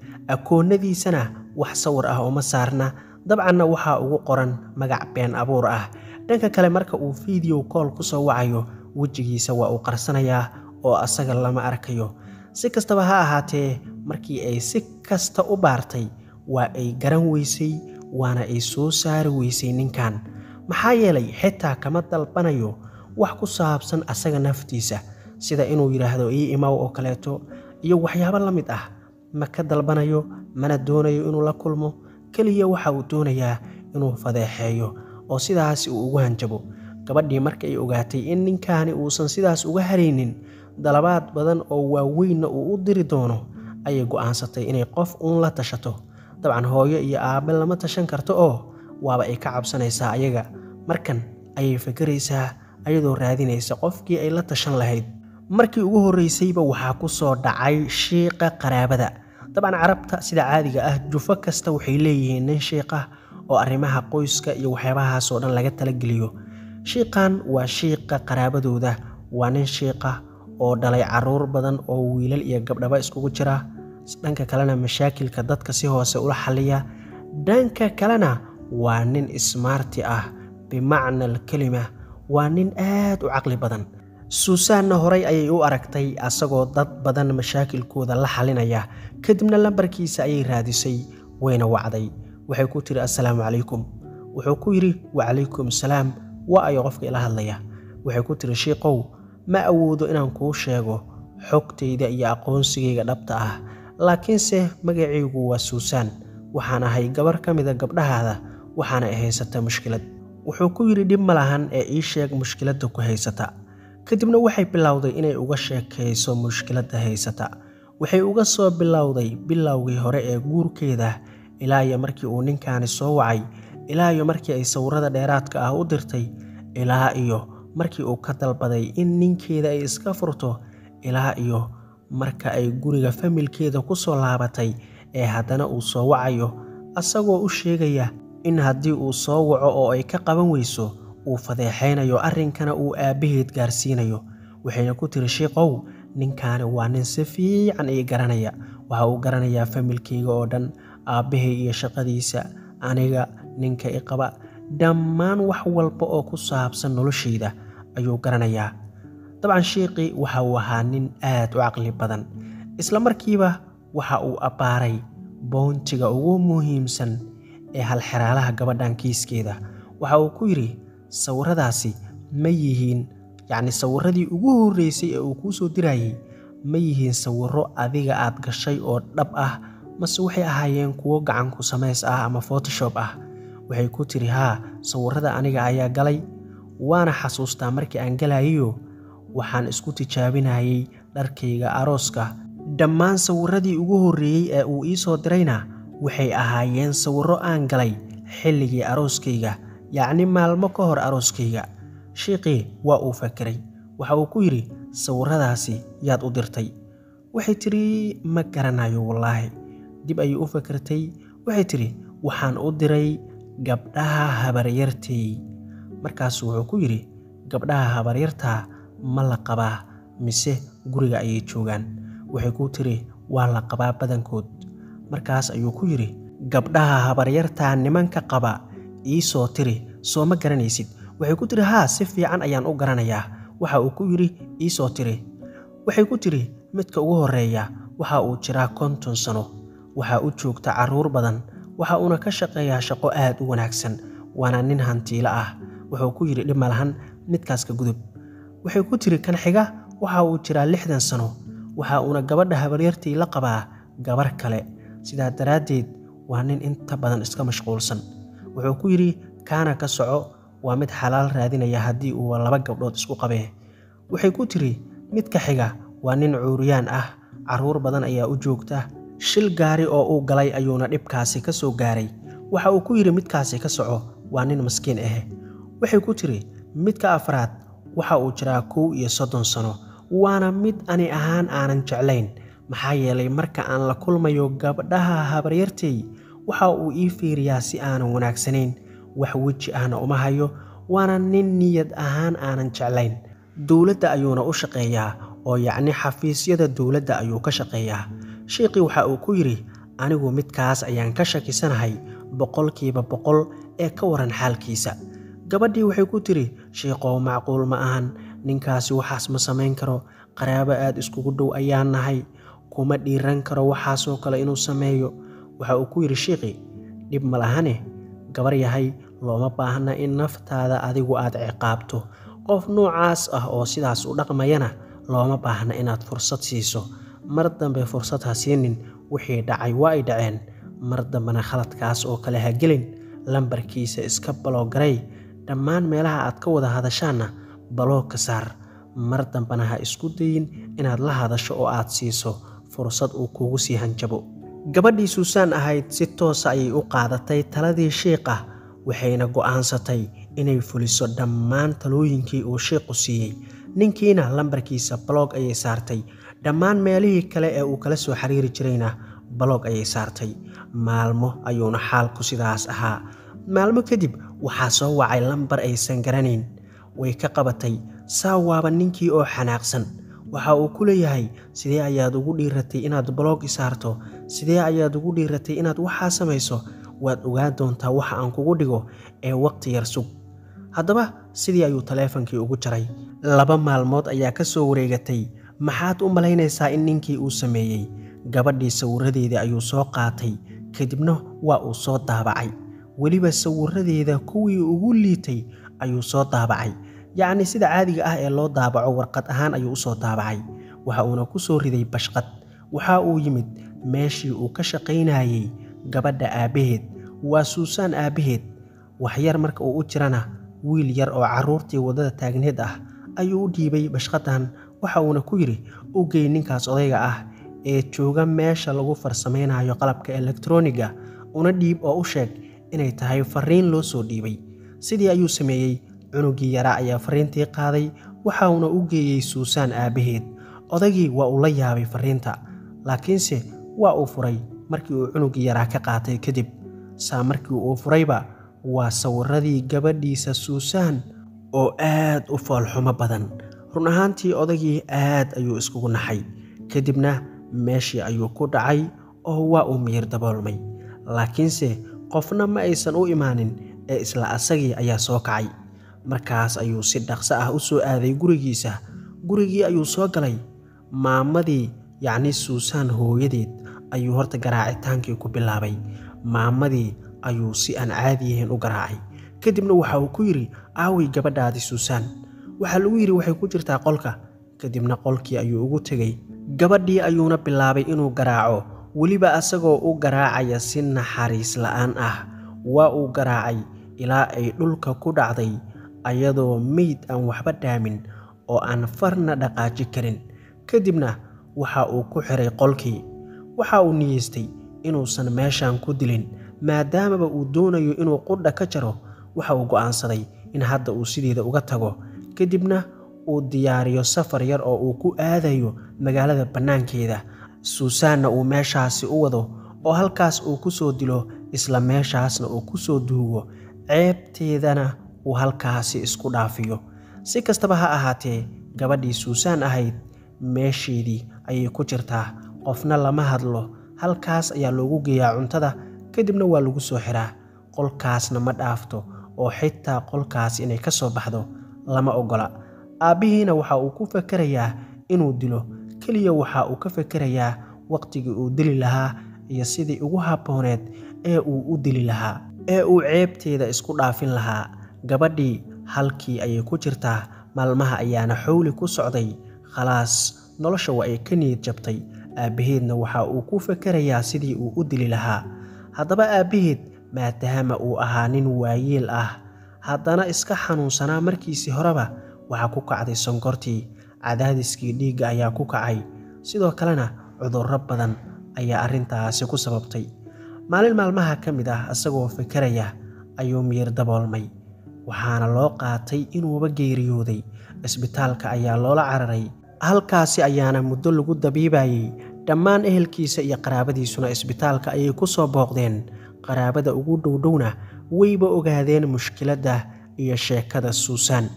akoonnadiisana wax sawir ah uma saarna, dabcanna waxaa ugu qoran magac been abuur ah. Dhanka kale, marka uu video call ku soo wacayo, wejigiisa waa uu qarsanayaa oo asaga lama arkayo. Si kastaba ha ahaatee, markii ay si kasta u baartay, waa ay garan weysay, waana ay soo saari weysay ninkan. Maxaa yeelay xitaa kama dalbanayo wax ku saabsan asaga naftiisa, sida inuu yidhaahdo ii imaw oo kaleeto iyo waxyaabo la mid ah. Ma ka dalbanayo, mana doonayo inuu la kulmo. Keliya waxa uu doonayaa inuu fadeexeeyo oo sidaas uu ugu hanjabo. Gabadhii marka ay ogaatay in ninkaani uusan sidaas uga haraynin, dalabaad badan oo waaweynna uu u diri doono, ayay go'aansatay inay qof uun la tashato. Dabcan hooyo iyo aabbe lama tashan karto oo waaba ay ka cabsanaysaa ayaga. Markan ayay fikiraysaa ayadoo raadinaysa qofkii ay la tashan lahayd. Markii ugu horreysayba waxaa ku soo dhacay shiiqa qaraabada. Dabcan carabta sida caadiga ah jufo kasta waxay leeyihiin nin shiiq ah oo arrimaha qoyska iyo waxyaabahaas oo dhan laga talageliyo. Shiiqan waa shiiqa qaraabadooda, waa nin shiiqa oo dhalay carruur badan oo wiilal iyo gabdhaba iskugu jira. Dhanka kalena mashaakilka dadka si hoose ula xalliya. Dhanka kalena waa nin ismaarti ah, bimacna alkalima, waa nin aad u caqli badan. Suusaanna horay ayay u aragtay asagoo dad badan mashaakilkooda la xalinaya. Kadibna lambarkiisa ayay raadisay, wayna wacday. Waxay ku tiri: Assalaamu calaykum. Wuxuu ku yidhi: Wacalaykum salaam, waa ayo qofka ila hadlaya? Waxay ku tiri: Shiiqow, ma awoodo inaan kuu sheego xogtayda iyo aqoonsigayga dhabta ah, laakiinse magacaygu waa Suusaan, waxaan ahay gabar ka mida gabdhahaada, waxaana haysata mushkilad. Wuxuu ku yidhi dhib ma lahan ee ii sheeg mushkiladda ku haysata. Kadibna waxay bilowday inay uga sheekayso mushkiladda haysata. Waxay uga soo bilowday bilowgii hore ee guurkeeda ilaa iyo markii uu ninkaani soo wacay, ilaa iyo markii ay sawirada dheeraadka ah u dirtay, ilaa iyo markii uu ka dalbaday in ninkeeda ay iska furto, ilaa iyo marka ay guriga familkeeda ku soo laabatay ee haddana uu soo wacayo asagoo u sheegaya in haddii uu soo waco oo ay ka qaban weyso uu fadeexaynayo, arrinkana uu aabbaheed gaarsiinayo. Waxayna ku tiri shiiqow, ninkaani waa nin si fiican ii garanaya, waxa uu garanayaa familkayga oo dhan, aabbahay iyo shaqadiisa, aniga, ninka i qaba, dhammaan wax walba oo ku saabsan noloshayda ayuu garanayaa. Dabcan shiiqii waxa uu ahaa nin aad u caqli badan. Isla markiiba waxa uu abbaaray boontiga ugu muhiimsan ee halxiraalaha gabadhan kiiskeeda. Waxa uu ku yidhi sawiradaasi ma yihiin, yacni sawiradii ugu horreysay ee uu kuu soo dirayay ma yihiin sawirro adiga aad gashay oo dhab ah, mase waxay ahaayeen kuwo gacan ku samays ah ama photoshop ah? Waxay ku tiri haa, sawirada aniga ayaa galay, waana xasuustaa markii aan galayayo waxaan isku tijaabinayay dharkayga arooska. Dhammaan sawiradii ugu horreeyey ee uu ii soo dirayna waxay ahaayeen sawirro aan galay xilligii arooskayga, yacni maalmo ka hor arooskayga. Shiiqii waa uu fakiray. Waxa uu ku yidhi sawiradaasi yaad u dirtay? Waxay tiri ma garanayo wallaahi. Dib ayay u fakirtay. Waxay tiri waxaan u diray gabdhaha habaryartay. Markaas wuxuu ku yidhi gabdhaha habaryartaa ma la qabaa mise guriga ayay joogaan? Waxay ku tiri waa la qabaa badankood. Markaas ayuu ku yidhi gabdhaha habaryartaa nimanka qaba ii soo tiri, soo ma garanaysid? Waxay ku tiri haa, si fiican ayaan u garanayaa. Waxa uu ku yidhi ii soo tiri. Waxay ku tiri midka ugu horreeya waxa uu jiraa 50 sano, waxa u joogta carruur badan, waxa uuna ka shaqeeyaa shaqo aad u wanaagsan, waana nin hantiilo ah. Wuxuu ku yidhi dhib ma lahan, midkaas ka gudub. Waxay ku tiri kan xiga waxa uu jiraa 60 sano, waxa uuna gabadha habaryartii la qabaa gabar kale, sidaa daraaddeed waa nin inta badan iska mashquulsan. Wuxuu ku yidhi kaana ka soco, waa mid xalaal raadinaya haddii uu 2 gabdhood isku qabee. Waxay ku tiri midka xiga waa nin cuuriyaan ah, carruur badan ayaa u joogta, shil gaari oo uu galay ayuuna dhibkaasi ka soo gaaray. Waxa uu ku yidhi midkaasi ka soco, waa nin maskiin ah. Waxay ku tiri midka afraad waxa uu jiraa 31 sano, waana mid ani ahaan aanan jeclayn, maxaa yeelay marka aan la kulmayo gabdhaha habaryartay waxa uu ii fiiriyaa si aanan wanaagsanayn, wax weji ahna uma hayo, waana nin niyad ahaan aanan jeclayn. Dowladda ayuuna u shaqeeyaa oo yacni xafiisyada dowladda ayuu ka shaqeeyaa. Shiiqii waxa uu ku yidhi anigu midkaas ayaan ka shakisanahay 100% ee ka waran xaalkiisa. Gabadhii waxay ku tiri shiiqow, macquul ma ahan, ninkaasi waxaas ma samayn karo, qaraabo aad iskugu dhow ayaan nahay, kuma dhiiran karo waxaasoo kale inuu sameeyo. Waxa uu ku yidhi shiiqii dhib ma lahane, gabar yahay, looma baahna in naftaada adigu aad ciqaabto. Qof noocaas ah oo sidaas u dhaqmayana looma baahna inaad fursad siiso. Mar dambe fursad ha siinin, wixii dhacay waa ay dhaceen, mar dambena khaladkaas oo kale ha gelin. Lambarkiisa iska baloogaray, dhammaan meelaha aad ka wada hadashaanna baloog ka saar. Mar dambena ha isku dayin inaad la hadasho oo aad siiso fursad uu kugu sii hanjabo. Gabadhii Suusaan ahayd si toos ah ayay u qaadatay taladii shiiqa, waxayna go'aansatay inay fuliso dhammaan talooyinkii uu shiiqu siiyey. Ninkiina lambarkiisa baloog ayay saartay, dhammaan meelihii kale ee uu kala soo xiriiri jirayna baloog ayay saartay. Maalmo ayuuna xaalku sidaas ahaa. Maalmo kadib waxaa soo wacay lambar aysan garanayn. Way ka qabatay, saa waaba ninkii oo xanaaqsan. Waxa uu ku leeyahay sidee ayaad ugu dhiiratay inaad baloog i saarto? Sidee ayaad ugu dhiiratay inaad waxaa samayso? Waad ogaan doontaa waxa aan kugu dhigo ee waqti yar sug. Haddaba sidii ayuu taleefankii ugu jaray. 2 maalmood ayaa ka soo wareegatay. Maxaad u malaynaysaa in ninkii uu sameeyey? Gabadhii sawiradeeda ayuu soo qaatay, kadibna waa uu soo daabacay. Weliba sawiradeeda kuwii ugu liitay ayuu soo daabacay, yacni sida caadiga ah ee loo daabaco warqad ahaan ayuu u soo daabacay. Waxa uuna ku soo riday bashqad. Waxa uu yimid meeshii uu ka shaqaynayay gabadha aabbaheed, waa Suusan aabbaheed. Waxyar marka uu u jirana, wiil yar oo carruurtii waddada taagneed ah ayuu u dhiibay bashqadan. Waxa uuna ku yidhi, u geey ninkaas odayga ah ee jooga meesha lagu farsameynayo qalabka elektarooniga, una dhiib oo u sheeg inay tahay fariin loo soo dhiibay. Sidii ayuu sameeyey. Cunugii yaraa ayaa fariintii qaaday, waxa uuna u geeyey Suusan aabbaheed. Odaygii waa uu la yaabay fariinta, laakiinse waa uu furay markii uu cunugii yaraa ka qaatay kadib. Saa markii uu furayba, waa sawiradii gabadhiisa Suusan oo aad u foolxumo badan. Run ahaantii odaygii aad ayuu iskugu naxay. Kadibna meeshii ayuu ku dhacay oo waa uu miyir daboolmay. Laakiinse qofna ma aysan u imaanin ee isla asagii ayaa soo kacay. Markaas ayuu si dhaqso ah u soo aaday gurigiisa. Gurigii ayuu soo galay. Maamadii, yacni Suusan hooyadeed, ayuu horta garaacitaankii ku bilaabay. Maamadii ayuu si aan caadi ahayn u garaacay. Kadibna waxa uu ku yidhi, aaway gabadhaadii Suusan? Waxaa lagu yidhi waxay ku jirtaa qolka. Kadibna qolkii ayuu ugu tegey. Gabadhii ayuuna bilaabay inuu garaaco, weliba asagoo u garaacaya si naxariis la'aan ah. Waa uu garaacay ilaa ay dhulka ku dhacday, ayadoo meyd aan waxba dhaamin oo aan farna dhaqaaji karin. Kadibna waxa uu ku xiray qolkii. Waxa uu niyeystay inuusan meeshan ku dilin, maadaamaba uu doonayo inuu qudha ka jaro. Waxa uu go'aansaday in hadda uu sideeda uga tago, kadibna uu diyaariyo safar yar oo uu ku aadayo magaalada bannaankeeda. Suusanna uu meeshaasi u wado oo halkaas uu ku soo dilo, isla meeshaasna uu ku soo duugo, ceebteedana uu halkaasi isku dhaafiyo. Si kastaba ha ahaatee, gabadhii Suusan ahayd meesheedii ayay ku jirtaa. Qofna lama hadlo. Halkaas ayaa loogu geeyaa cuntada, kadibna waa lagu soo xiraa. Qolkaasna ma dhaafto, oo xitaa qolkaas inay ka soo baxdo lama ogola. Aabbihiina waxa uu ku fakerayaa inuu dilo. Keliya waxa uu ka fakerayaa waqtigii uu dili lahaa iyo sidii ugu habbooneed ee uu u dili lahaa, ee uu ceebteeda isku dhaafin lahaa. Gabadhii halkii ayay ku jirtaa. Maalmaha ayaana xowli ku socday. Khalaas, nolosha waa ay ka niyad jabtay. Aabbaheedna waxa uu ku fakerayaa sidii uu u dili lahaa. Haddaba aabbaheed, maadaama uu ahaa nin waayeel ah, haddana iska xanuunsanaa markiisii horeba, waxaa ku kacday sonkortii, cadaadiskii dhiigga ayaa ku kacay. Sidoo kalena cudurro badan ayaa arrintaasi ku sababtay. Maalin maalmaha ka mid ah, isagoo fekeraya ayuu miyir daboolmay. Waxaana loo qaatay inuuba geeriyooday. Isbitaalka ayaa loola cararay. Halkaasi ayaana muddo lagu dabiibayay. Dhammaan ehelkiisa iyo qaraabadiisuna isbitaalka ayay ku soo booqdeen. Qaraabada ugu dhowdhowna wayba ogaadeen mushkiladda iyo sheekada Suusan.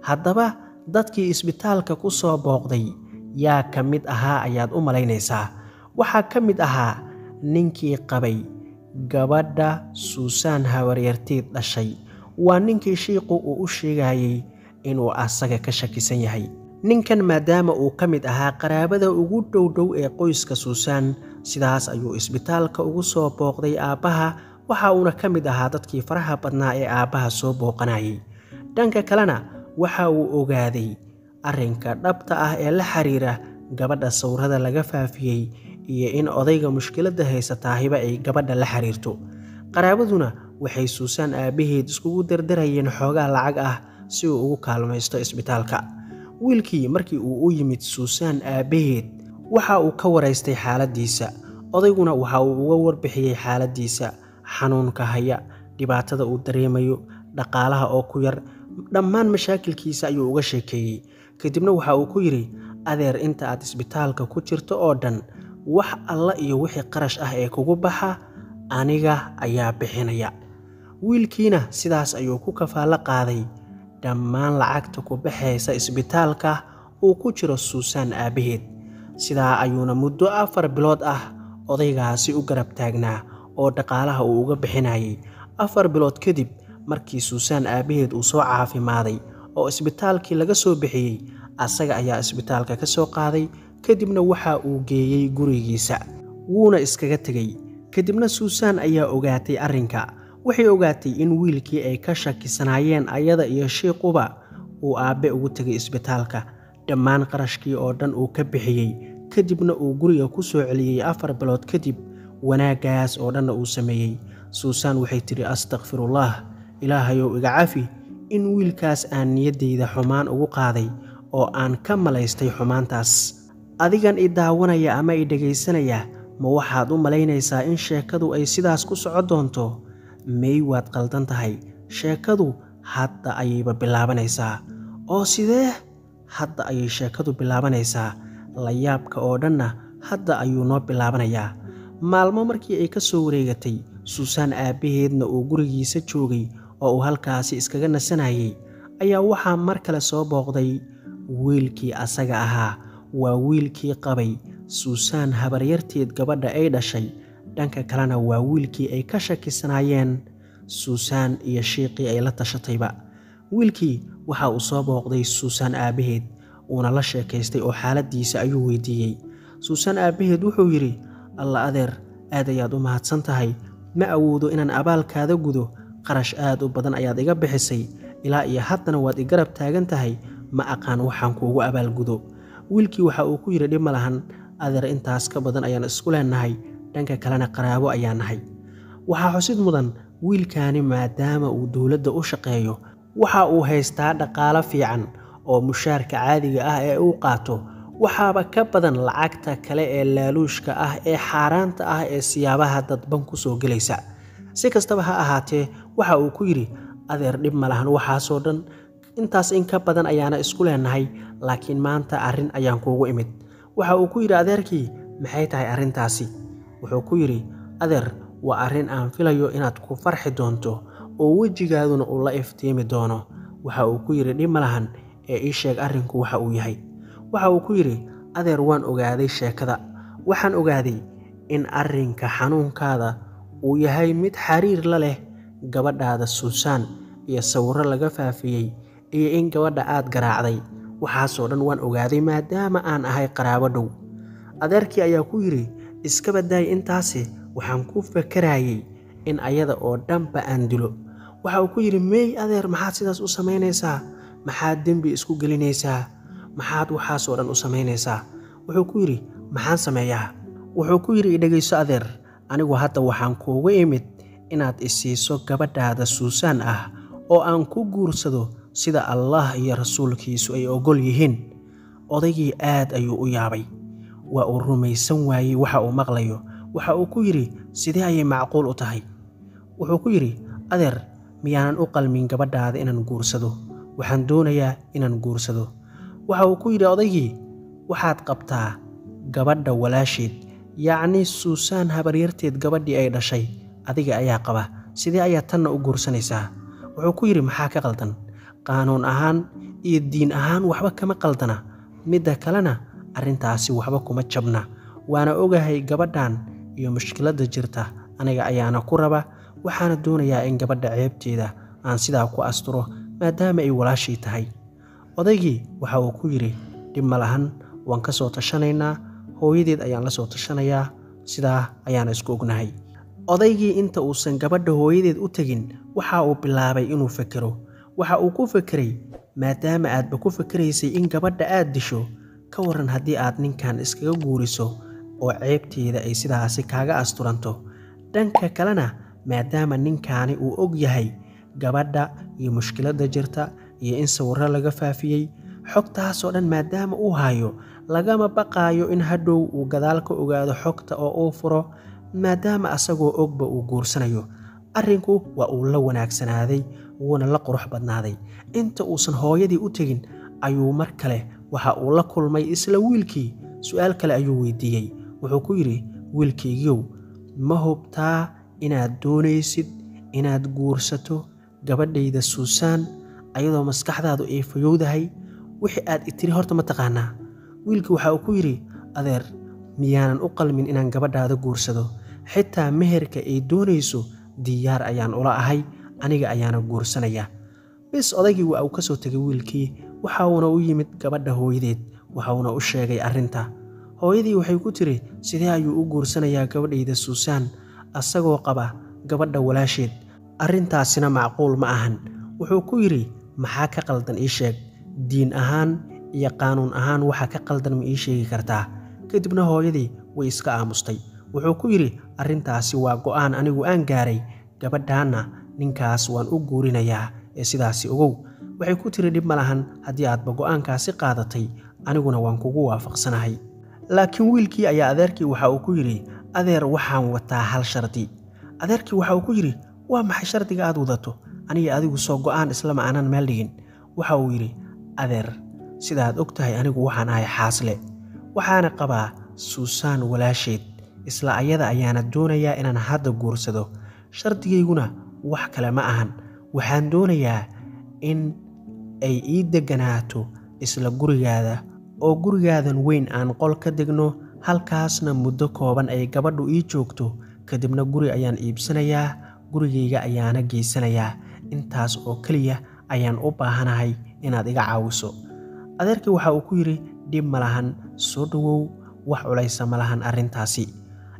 Haddaba dadkii isbitaalka ku soo booqday yaa ka mid ahaa ayaad u malaynaysaa? Waxaa ka mid ahaa ninkii qabay gabadha Suusan habaryarteed dhashay. Waa ninkii shiiqu uu u sheegayay inuu asaga ka shakisan yahay. Ninkan maadaama uu ka mid ahaa qaraabada ugu dhowdhow ee qoyska Suusan, sidaas ayuu isbitaalka ugu soo booqday aabbaha. Waxa uuna ka mid ahaa dadkii faraha badnaa ee aabbaha soo booqanayay. Dhanka kalena waxa uu ogaaday arrinka dhabta ah ee la xiriira gabadha sawirada laga faafiyey iyo in odayga mushkiladda haysataahiba ay gabadha la xiriirto. Qaraabaduna waxay Suusan aabbaheed iskugu dardarayeen xoogaa lacag ah si uu ugu kaalmaysto isbitaalka. Wiilkii markii uu u yimid Suusan aabbaheed, waxa uu ka waraystay xaaladdiisa. Odayguna waxa uu uga warbixiyey xaaladdiisa, xanuunka haya, dhibaatada uu dareemayo, dhaqaalaha oo ku yar, dhammaan mashaakilkiisa ayuu uga sheekeeyey. Kadibna waxa uu ku yidhi, adeer, inta aad isbitaalka ku jirto oo dhan, wax alla iyo wixii qarash ah ee kugu baxa aniga ayaa bixinaya. Wiilkiina sidaas ayuu ku kafaalo qaaday dhammaan lacagta ku baxaysa isbitaalka uu ku jiro Suusan aabbaheed. Sidaa ayuuna muddo 4 bilood ah odaygaasi u garab taagnaa oo dhaqaalaha uu uga bixinayay. 4 bilood kadib markii Suusan aabbaheed uu soo caafimaaday oo isbitaalkii laga soo bixiyey, asaga ayaa isbitaalka ka soo qaaday. Kadibna waxa uu geeyey gurigiisa, wuuna iskaga tegey. Kadibna Suusan ayaa ogaatay arrinka. Waxay ogaatay in wiilkii ay ka shakisanaayeen ayada iyo shiiquba uu aabbe ugu tegay isbitaalka. Dhammaan qarashkii oo dhan uu ka bixiyey, kadibna uu guriga ku soo celiyey 4 bilood kadib. Wanaaggaas oo dhanna uu sameeyey. Suusan waxay tidhi, astakfirullaah, Ilaahayow iga cafi in wiilkaas aan niyaddayda xumaan ugu qaaday oo aan ka malaystay xumaantaas. Adigan i daawanaya ama i dhegaysanaya, ma waxaad u malaynaysaa in sheekadu ay sidaas ku soco doonto? May, waad qaldan tahay. Sheekadu hadda ayayba bilaabanaysaa. Oo sidee? Hadda ayay sheekadu bilaabanaysaa. Layaabka oo dhanna hadda ayuu noo bilaabanayaa. Maalmo markii ay ka soo wareegatay, Suusan aabbaheedna uu gurigiisa joogay oo uu halkaasi iskaga nasanayay, ayaa waxaa mar kale soo booqday wiilkii asaga ahaa. Waa wiilkii qabay Suusan habaryarteed gabadha ay dhashay. Dhanka kalena waa wiilkii ay ka shakisanaayeen Suusan iyo shiiqii ay la tashatayba. Wiilkii waxa uu soo booqday Suusan aabbaheed, uuna la sheekaystay oo xaaladdiisa ayuu weydiiyey. Suusan aabbaheed wuxuu yidhi, Alla adeer, aad ayaad u mahadsan tahay. Ma awoodo inaan abaalkaada gudo. Qarash aad u badan ayaad iga bixisay, ilaa iyo haddana waad i garab taagan tahay. Ma aqaan waxaan kuugu abaalgudo. Wiilkii waxa uu ku yidhi, dhib ma lahan adeer, intaas ka badan ayaan isku leenahay, dhanka kalena qaraabo ayaan nahay. Waxaa xusid mudan, wiilkaani maadaama uu dowladda u shaqeeyo, waxa uu haystaa dhaqaalo fiican oo mushaarka caadiga ah ee uu qaato waxaaba ka badan lacagta kale ee laaluushka ah ee xaaraanta ah ee siyaabaha dadban ku soo gelaysa. Si kastaba ha ahaatee, waxa uu ku yidhi, adeer dhib ma lahan waxaasoo dhan, intaas in ka badan ayaana isku leenahay, laakiin maanta arrin ayaan kuugu imid. Waxa uu ku yidhi adeerkii, maxay tahay arrintaasi? Wuxuu ku yidhi, adeer, waa arrin aan filayo inaad ku farxi doonto oo wejigaaduna uu la iftiimi doono. Waxa uu ku yidhi, dhib ma lahan, ee ii sheeg arrinku waxa uu yahay. Waxa uu ku yidhi, adeer, waan ogaaday sheekada. Waxaan ogaaday in arrinka xanuunkaada uu yahay mid xiriir la leh gabadhaada Suusan iyo sawirro laga faafiyey iyo in gabadha aad garaacday. Waxaasoo dhan waan ogaaday maadaama aan ahay qaraabo dhow. Adeerkii ayaa ku yidhi, iska badaay intaasi, waxaan ku fakarayay in ayada oo dhanba aan dilo. Waxa uu ku yidhi, meey adeer, maxaad sidaas u samaynaysaa? Maxaad dembi isku gelinaysaa? Maxaad waxaasoo dhan u samaynaysaa? Wuxuu ku yidhi, maxaan sameeyaa? Wuxuu ku yidhi, dhegayso adeer, anigu hadda waxaan kuugu imid inaad isiiso gabadhaada Suusan ah oo aan ku guursado sida Allah iyo rasuulkiisu ay ogol yihiin. Odaygii aad ayuu u yaabay. Waa uu rumaysan waayey waxa uu maqlayo. Waxa uu ku yidhi, sidee ayay macquul u tahay? Wuxuu ku yidhi, adeer, miyaanan u qalmin gabadhaada inaan guursado? Waxaan doonayaa inaan guursado. Waxa uu ku yidhi odaygii, waxaad qabtaa gabadha walaasheed, yacni Suusan habaryarteed gabadhii ay dhashay, adiga ayaa qaba, sidee ayaa tanna u guursanaysaa? Wuxuu ku yidhi, maxaa ka qaldan? Qaanuun ahaan iyo diin ahaan waxba kama qaldana. Midda kalena arrintaasi waxba kuma jabna. Waana ogahay gabadhan iyo mushkiladda jirta, aniga ayaana ku raba. Waxaana doonayaa in gabadha ceebteeda aan sidaa ku asturo maadaama ay walaashii tahay. Odaygii waxa uu ku yidhi, dhib ma lahan, waan ka soo tashanaynaa, hooyadeed ayaan la soo tashanayaa, sidaa ayaana isku ognahay. Odaygii inta uusan gabadha hooyadeed u tegin, waxa uu bilaabay inuu fekero. Waxa uu ku fekeray, maadaama aadba ku fekeraysay in gabadha aad disho, ka waran haddii aad ninkan iskaga guuriso oo ceebteeda ay sidaasi kaaga asturanto. Dhanka kalena, maadaama ninkaani uu og yahay gabadha iyo mushkiladda jirta iyo in sawirro laga faafiyey, xogtaasoo dhan maadaama uu hayo, lagama baqaayo in hadhow uu gadaal ka ogaado xogta oo uu furo, maadaama asagoo ogba uu guursanayo. Arrinku waa uu la wanaagsanaaday, wuuna la qurux badnaaday. Inta uusan hooyadii u tegin ayuu mar kale waxa uu la kulmay isla wiilkii. Su'aal kale ayuu weydiiyey. Wuxuu ku yidhi, wiilkaygiiow, ma hubtaa inaad doonaysid inaad guursato gabadhayda Suusan ayadoo maskaxdaadu ay fayowdahay? Wixii aad itiri horta ma taqaanaa? Wiilkii waxa uu ku yidhi, adeer, miyaanan u qalmin inaan gabadhaada guursado? Xitaa meherka ay doonayso diyaar ayaan ula ahay, aniga ayaana guursanaya. Bis odaygii waa uu ka soo tegay wiilkii, waxa uuna u yimid gabadha hooyadeed, waxa uuna u sheegay arrinta. Hooyadii waxay ku tiri, sidee ayuu u guursanayaa gabadhayda Suusan asagoo qaba gabadha walaasheed? Arrintaasina macquul ma ahan. Wuxuu ku yidhi, maxaa ka qaldan ii sheeg? Diin ahaan iyo qaanuun ahaan waxa ka qaldan ma ii sheegi kartaa? Kadibna hooyadii way iska aamustay. Wuxuu ku yidhi arrintaasi waa go'aan anigu aan gaaray, gabadhaanna ninkaas waan u guurinayaa ee sidaasi ogow. Waxay ku tiri dhib ma lahan haddii aadba go'aankaasi qaadatay, aniguna waan kugu waafaqsanahay. Laakiin wiilkii ayaa adeerkii waxa uu ku yidhi adeer waxaan wataa hal shardi. Adeerkii waxa uu ku yidhi waa maxay shardiga aad wadato? Aniga adigu soo go'aan islama aanan meel dhigin. Waxa uu yidhi adeer sidaad og tahay anigu waxaan ahay xaasle, waxaana qabaa Suusaan walaasheed, isla ayada ayaana doonayaa inaan hadda guursado. Shardigayguna wax kale ma ahan, waxaan doonayaa in ay ii deganaato isla gurigaada, oo gurigaadan weyn aan qol ka degno, halkaasna muddo kooban ay gabadhu ii joogto. Kadibna guri ayaan iibsanayaa, gurigayga ayaana geysanayaa. Intaas oo keliya ayaan u baahanahay inaad iga caawiso. Adeerkii waxa uu ku yidhi dhib ma lahan, soo dhowow, wax culaysa ma lahan arrintaasi.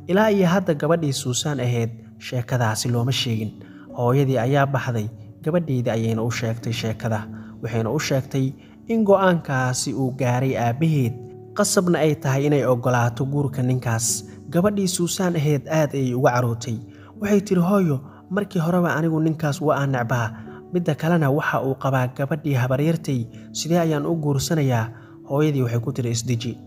Ilaa iyo hadda gabadhii Suusaan ahayd sheekadaasi looma sheegin. Hooyadii ayaa baxday, gabadheydii ayayna u sheegtay sheekada. Waxayna u sheegtay in go'aankaasi uu gaaray aabbaheed, qasabna ay tahay inay oggolaato guurka ninkaas. Gabadhii Suusaan ahayd aad ayay uga carootay. Waxay tiri hooyo, markii horeba anigu ninkaas waa aan necbaa, midda kalena waxa uu qabaa gabadhii habaryartay, sidee ayaan u guursanayaa? Hooyadii waxay ku tiri isdeji,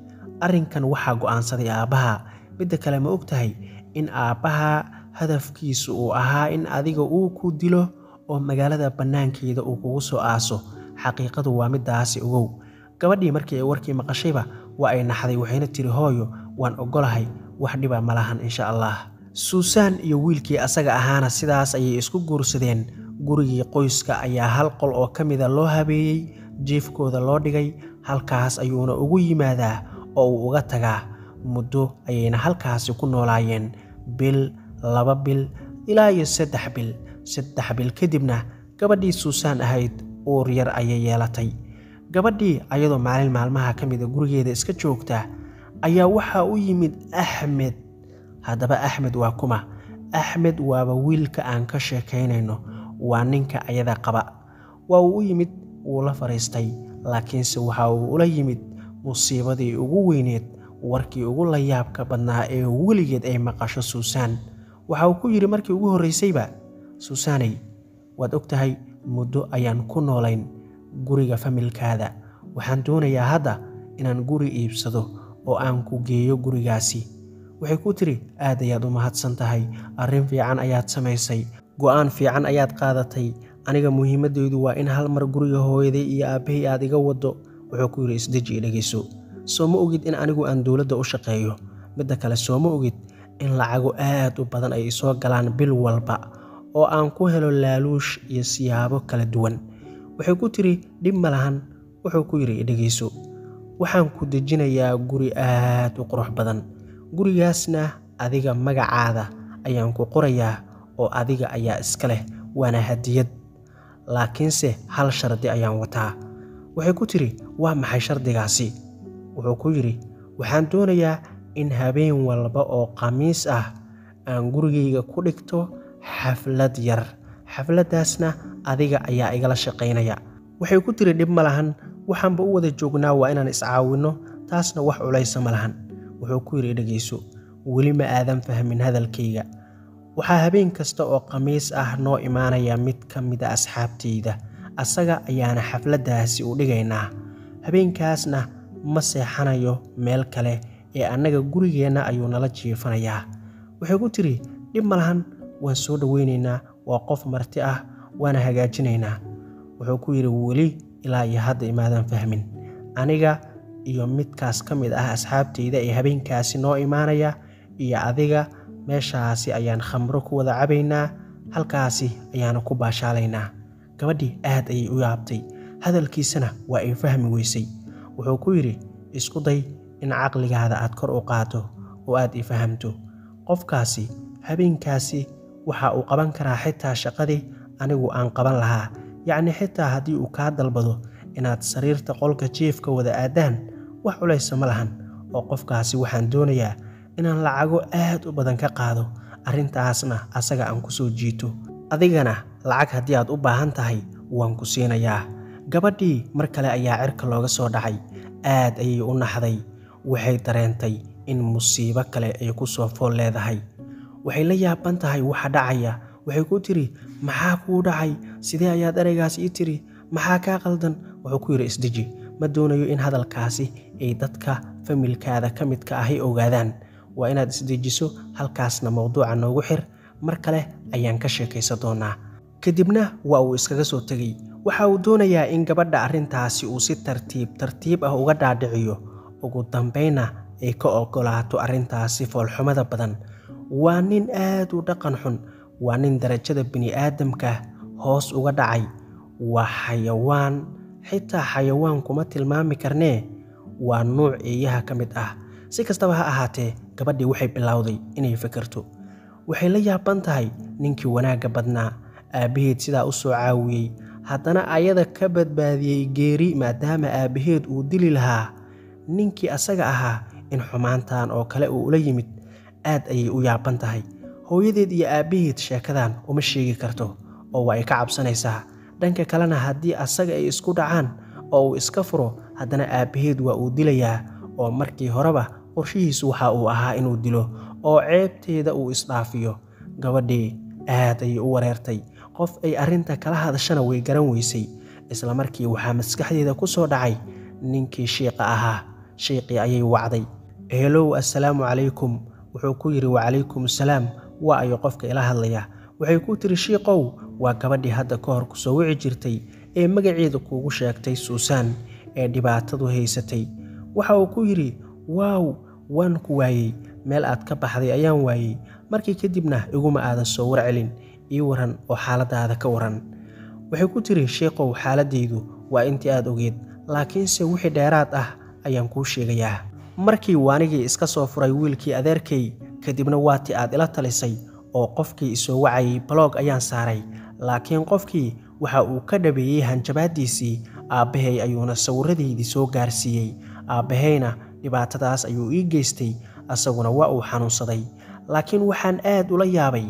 arrinkan waxaa go'aansaday aabbaha. Midda kale ma og tahay in aabbaha hadafkiisu uu ahaa in adiga uu ku dilo oo magaalada bannaankeeda uu kugu soo aaso? Xaqiiqadu waa middaasi, ogow. Gabadhii markii ay warkii maqashayba waa ay naxday, waxayna tiri hooyo waan oggolahay, wax dhiba ma lahan insha Allah. Suusaan iyo wiilkii asaga ahaana sidaas ayay isku guursadeen. Gurigii qoyska ayaa hal qol oo ka mida loo habeeyey, jiifkooda loo dhigay, halkaas ayuuna ugu yimaadaa oo uu uga tagaa. Muddo ayayna halkaasi ku noolaayeen, bil, 2 bil, ilaa iyo 3 bil. 3 bil kadibna gabadhii Suusaan ahayd uur yar ayay yeelatay. Gabadhii ayadoo maalin maalmaha ka mida gurigeeda iska joogta ayaa waxaa u yimid Axmed. Haddaba Axmed waa kuma? Axmed waaba wiilka aan ka sheekaynayno, waa ninka ayada qaba. Waa uu u yimid, wuu la fariistay, laakiinse waxa uu ula yimid musiibadii ugu weyneed, warkii ugu layaabka badnaa ee weligeed ay maqasho Suusaan. Waxa uu ku yidhi markii ugu horreysayba, Suusaanay, waad og tahay muddo ayaan ku noolayn guriga familkaada. Waxaan doonayaa hadda inaan guri iibsado oo aan ku geeyo gurigaasi. Waxay ku tiri aad ayaad u mahadsan tahay, arrin fiican ayaad samaysay, go'aan fiican ayaad qaadatay. Aniga muhiimadeydu waa in hal mar guriga hooyaday iyo aabbahay aad iga waddo. Wuxuu ku yidhi isdeji i dhegeyso, soo ma ogid in anigu aan dowladda u shaqeeyo? Midda kale soo ma ogid in lacago aad u badan ay isoo galaan bil walba oo aan ku helo laaluush iyo siyaabo kala duwan? Waxay ku tiri dhib ma lahan. Wuxuu ku yidhi dhegeyso, waxaan ku dejinayaa guri aad u qurux badan, gurigaasna adiga magacaada ayaan ku qorayaa oo adiga ayaa iska leh, waana hadiyad. Laakiinse hal shardi ayaan wataa. Waxay ku tiri waa maxay shardigaasi? Wuxuu ku yidhi waxaan doonayaa in habeen walba oo khamiis ah aan gurigayga ku dhigto xaflad yar, xafladdaasna adiga ayaa igala shaqaynaya. Waxay ku tiri dhib ma lahan, waxaanba u wada joognaa waa inaan iscaawinno, taasna wax culaysa ma lahan. Wuxuu ku yidhi dhegeyso, weli ma aadan fahmin hadalkayga. Waxaa habeen kasta oo khamiis ah noo imaanaya mid ka mid a asxaabtayda, asaga ayaana xafladdaasi u dhigaynaa. Habeenkaasna ma seexanayo meel kale ee annaga gurigeenna ayuu nala jiifanayaa. Waxay ku tiri dhib ma lahan, waan soo dhoweynaynaa, waa qof marti ah, waana hagaajinaynaa. Wuxuu ku yidhi weli ilaa iyo hadda imaadan fahmin, aniga iyo midkaas ka mid ah asxaabtayda ee habeenkaasi noo imaanaya iyo adiga meeshaasi ayaan khamro ku wada cabaynaa, halkaasi ayaana ku baashaalaynaa. Gabadhii aad ayay u yaabtay, hadalkiisana waa ay fahmi weysay. Wuxuu ku yidhi isku day in caqligaada aad kor u qaado oo aad i fahamto. Qofkaasi habeenkaasi waxa uu qaban karaa xitaa shaqadii anigu aan qaban lahaa, yacni xitaa haddii uu kaa dalbado inaad sariirta qolka jiifka wada aadaan, wax culaysa ma lahan, oo qofkaasi waxaan doonayaa inaan lacago aad u badan ka qaado, arrintaasna asaga aan ku soo jiito. Adigana lacag haddii aad u baahan tahay waan ku siinayaa. Gabadhii mar kale ayaa cirka looga soo dhacay. Aad ayay u naxday. Waxay dareentay in musiibo kale ay ku soo fool leedahay. Waxay la yaaban tahay waxa dhacaya. Waxay ku tiri, maxaa kuu dhacay? Sidee ayaad ereygaas ii tiri? Maxaa kaa qaldan? Wuxuu ku yidhi, isdeji, ma doonayo in hadalkaasi ay dadka familkaada ka midka ahi ogaadaan. Waa inaad isdejiso, halkaasna mowduuca noogu xir, mar kale ayaan ka sheekaysan doonaa. Kadibna waa uu iskaga soo tegey. Waxa uu doonayaa in gabadha arrintaasi uu si tartiib tartiib ah uga dhaadhiciyo, ugu dambayna ay ka ogolaato arrintaasi foolxumada badan. Waa nin aad u dhaqan xun, waa nin darajada bini'aadamka hoos uga dhacay, waa xayawaan, xitaa xayawaan kuma tilmaami karnee, waa nuuc eeyaha ka mid ah. Si kastaba ha ahaatee, gabadhii waxay bilowday inay fikirto. Waxay la yaaban tahay ninkii wanaagga badnaa, aabbaheed sidaa u soo caawiyey, haddana ayada ka badbaadiyey geeri maadaama aabbaheed uu dili lahaa. Ninkii asaga ahaa in xumaantan oo kale uu ula yimid. Aad ayay u yaaban tahay. Hooyadeed iyo aabbaheed sheekadan uma sheegi karto oo waa ay ka cabsanaysaa. Dhanka kalena haddii asaga ay isku dhacaan oo uu iska furo, haddana aabbaheed waa uu dilayaa, oo markii horeba qorshihiisu waxa uu ahaa inuu dilo oo ceebteeda uu isdhaafiyo. Gabadhii aad ayay u wareertay. Qof ay arrinta kala hadashana way garan weysay. Isla markii waxaa maskaxdeeda ku soo dhacay ninkii shiiqa ahaa. Shiiqii ayay wacday. Helow, assalaamu calaykum. Wuxuu ku yidhi, wacalaykum assalaam. Waa ayo qofka ila hadlaya? Waxay ku tiri, shiiqow, waa gabadhii hadda ka hor ku soo wici jirtay ee magaceeda kuugu sheegtay Suusan ee dhibaatadu haysatay. Waxa uu ku yidhi, waaw, waan ku waayey, meel aad ka baxday ayaan waayey. Markii kadibna iguma aadan soo warcelin, ii waran oo xaaladaada ka waran. Waxay ku tiri, shiiqow, xaaladaydu waa intii aad ogeed, laakiinse wixii dheeraad ah ayaan kuu sheegayaa. Markii waanigii iska soo furay wiilkii adeerkay, kadibna waatii aad ila talisay oo qofkii isoo wacayay blog ayaan saaray, laakiin qofkii waxa uu ka dhabeeyey hanjabaadiisii. Aabbahay ayuuna sawirradeydii soo gaarsiiyey. Aabbahayna dhibaatadaas ayuu ii geystay, asaguna waa uu xanuunsaday. Laakiin waxaan aad ula yaabay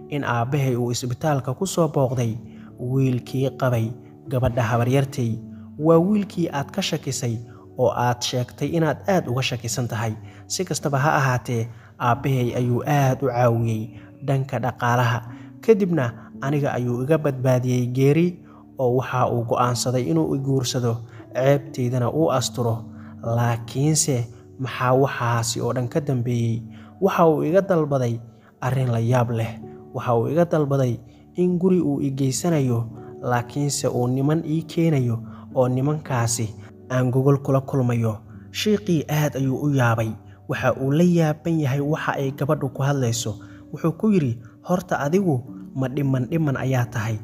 in aabbahay uu isbitaalka ku soo booqday wiilkii qabay gabadha habaryartay. Waa wiilkii aad ka shakisay oo aad sheegtay inaad aad uga shakisan tahay. Si kastaba ha ahaatee, aabbahay ayuu aad u caawiyey dhanka dhaqaalaha. Kadibna aniga ayuu iga badbaadiyey geeri, oo waxa uu go'aansaday inuu i guursado, ceebteydana uu asturo. Laakiinse maxaa waxaasi oo dhan ka dambeeyey? Waxa uu iga dalbaday arrin la yaab leh. Waxa uu iga dalbaday in guri uu i geysanayo, laakiinse uu niman ii keenayo oo nimankaasi aan gogol kula kulmayo. Shiiqii aad ayuu u yaabay. Waxa uu la yaaban yahay waxa ay gabadhu ku hadlayso. Wuxuu ku yidhi, horta adigu ma dhiman dhiman ayaa tahay?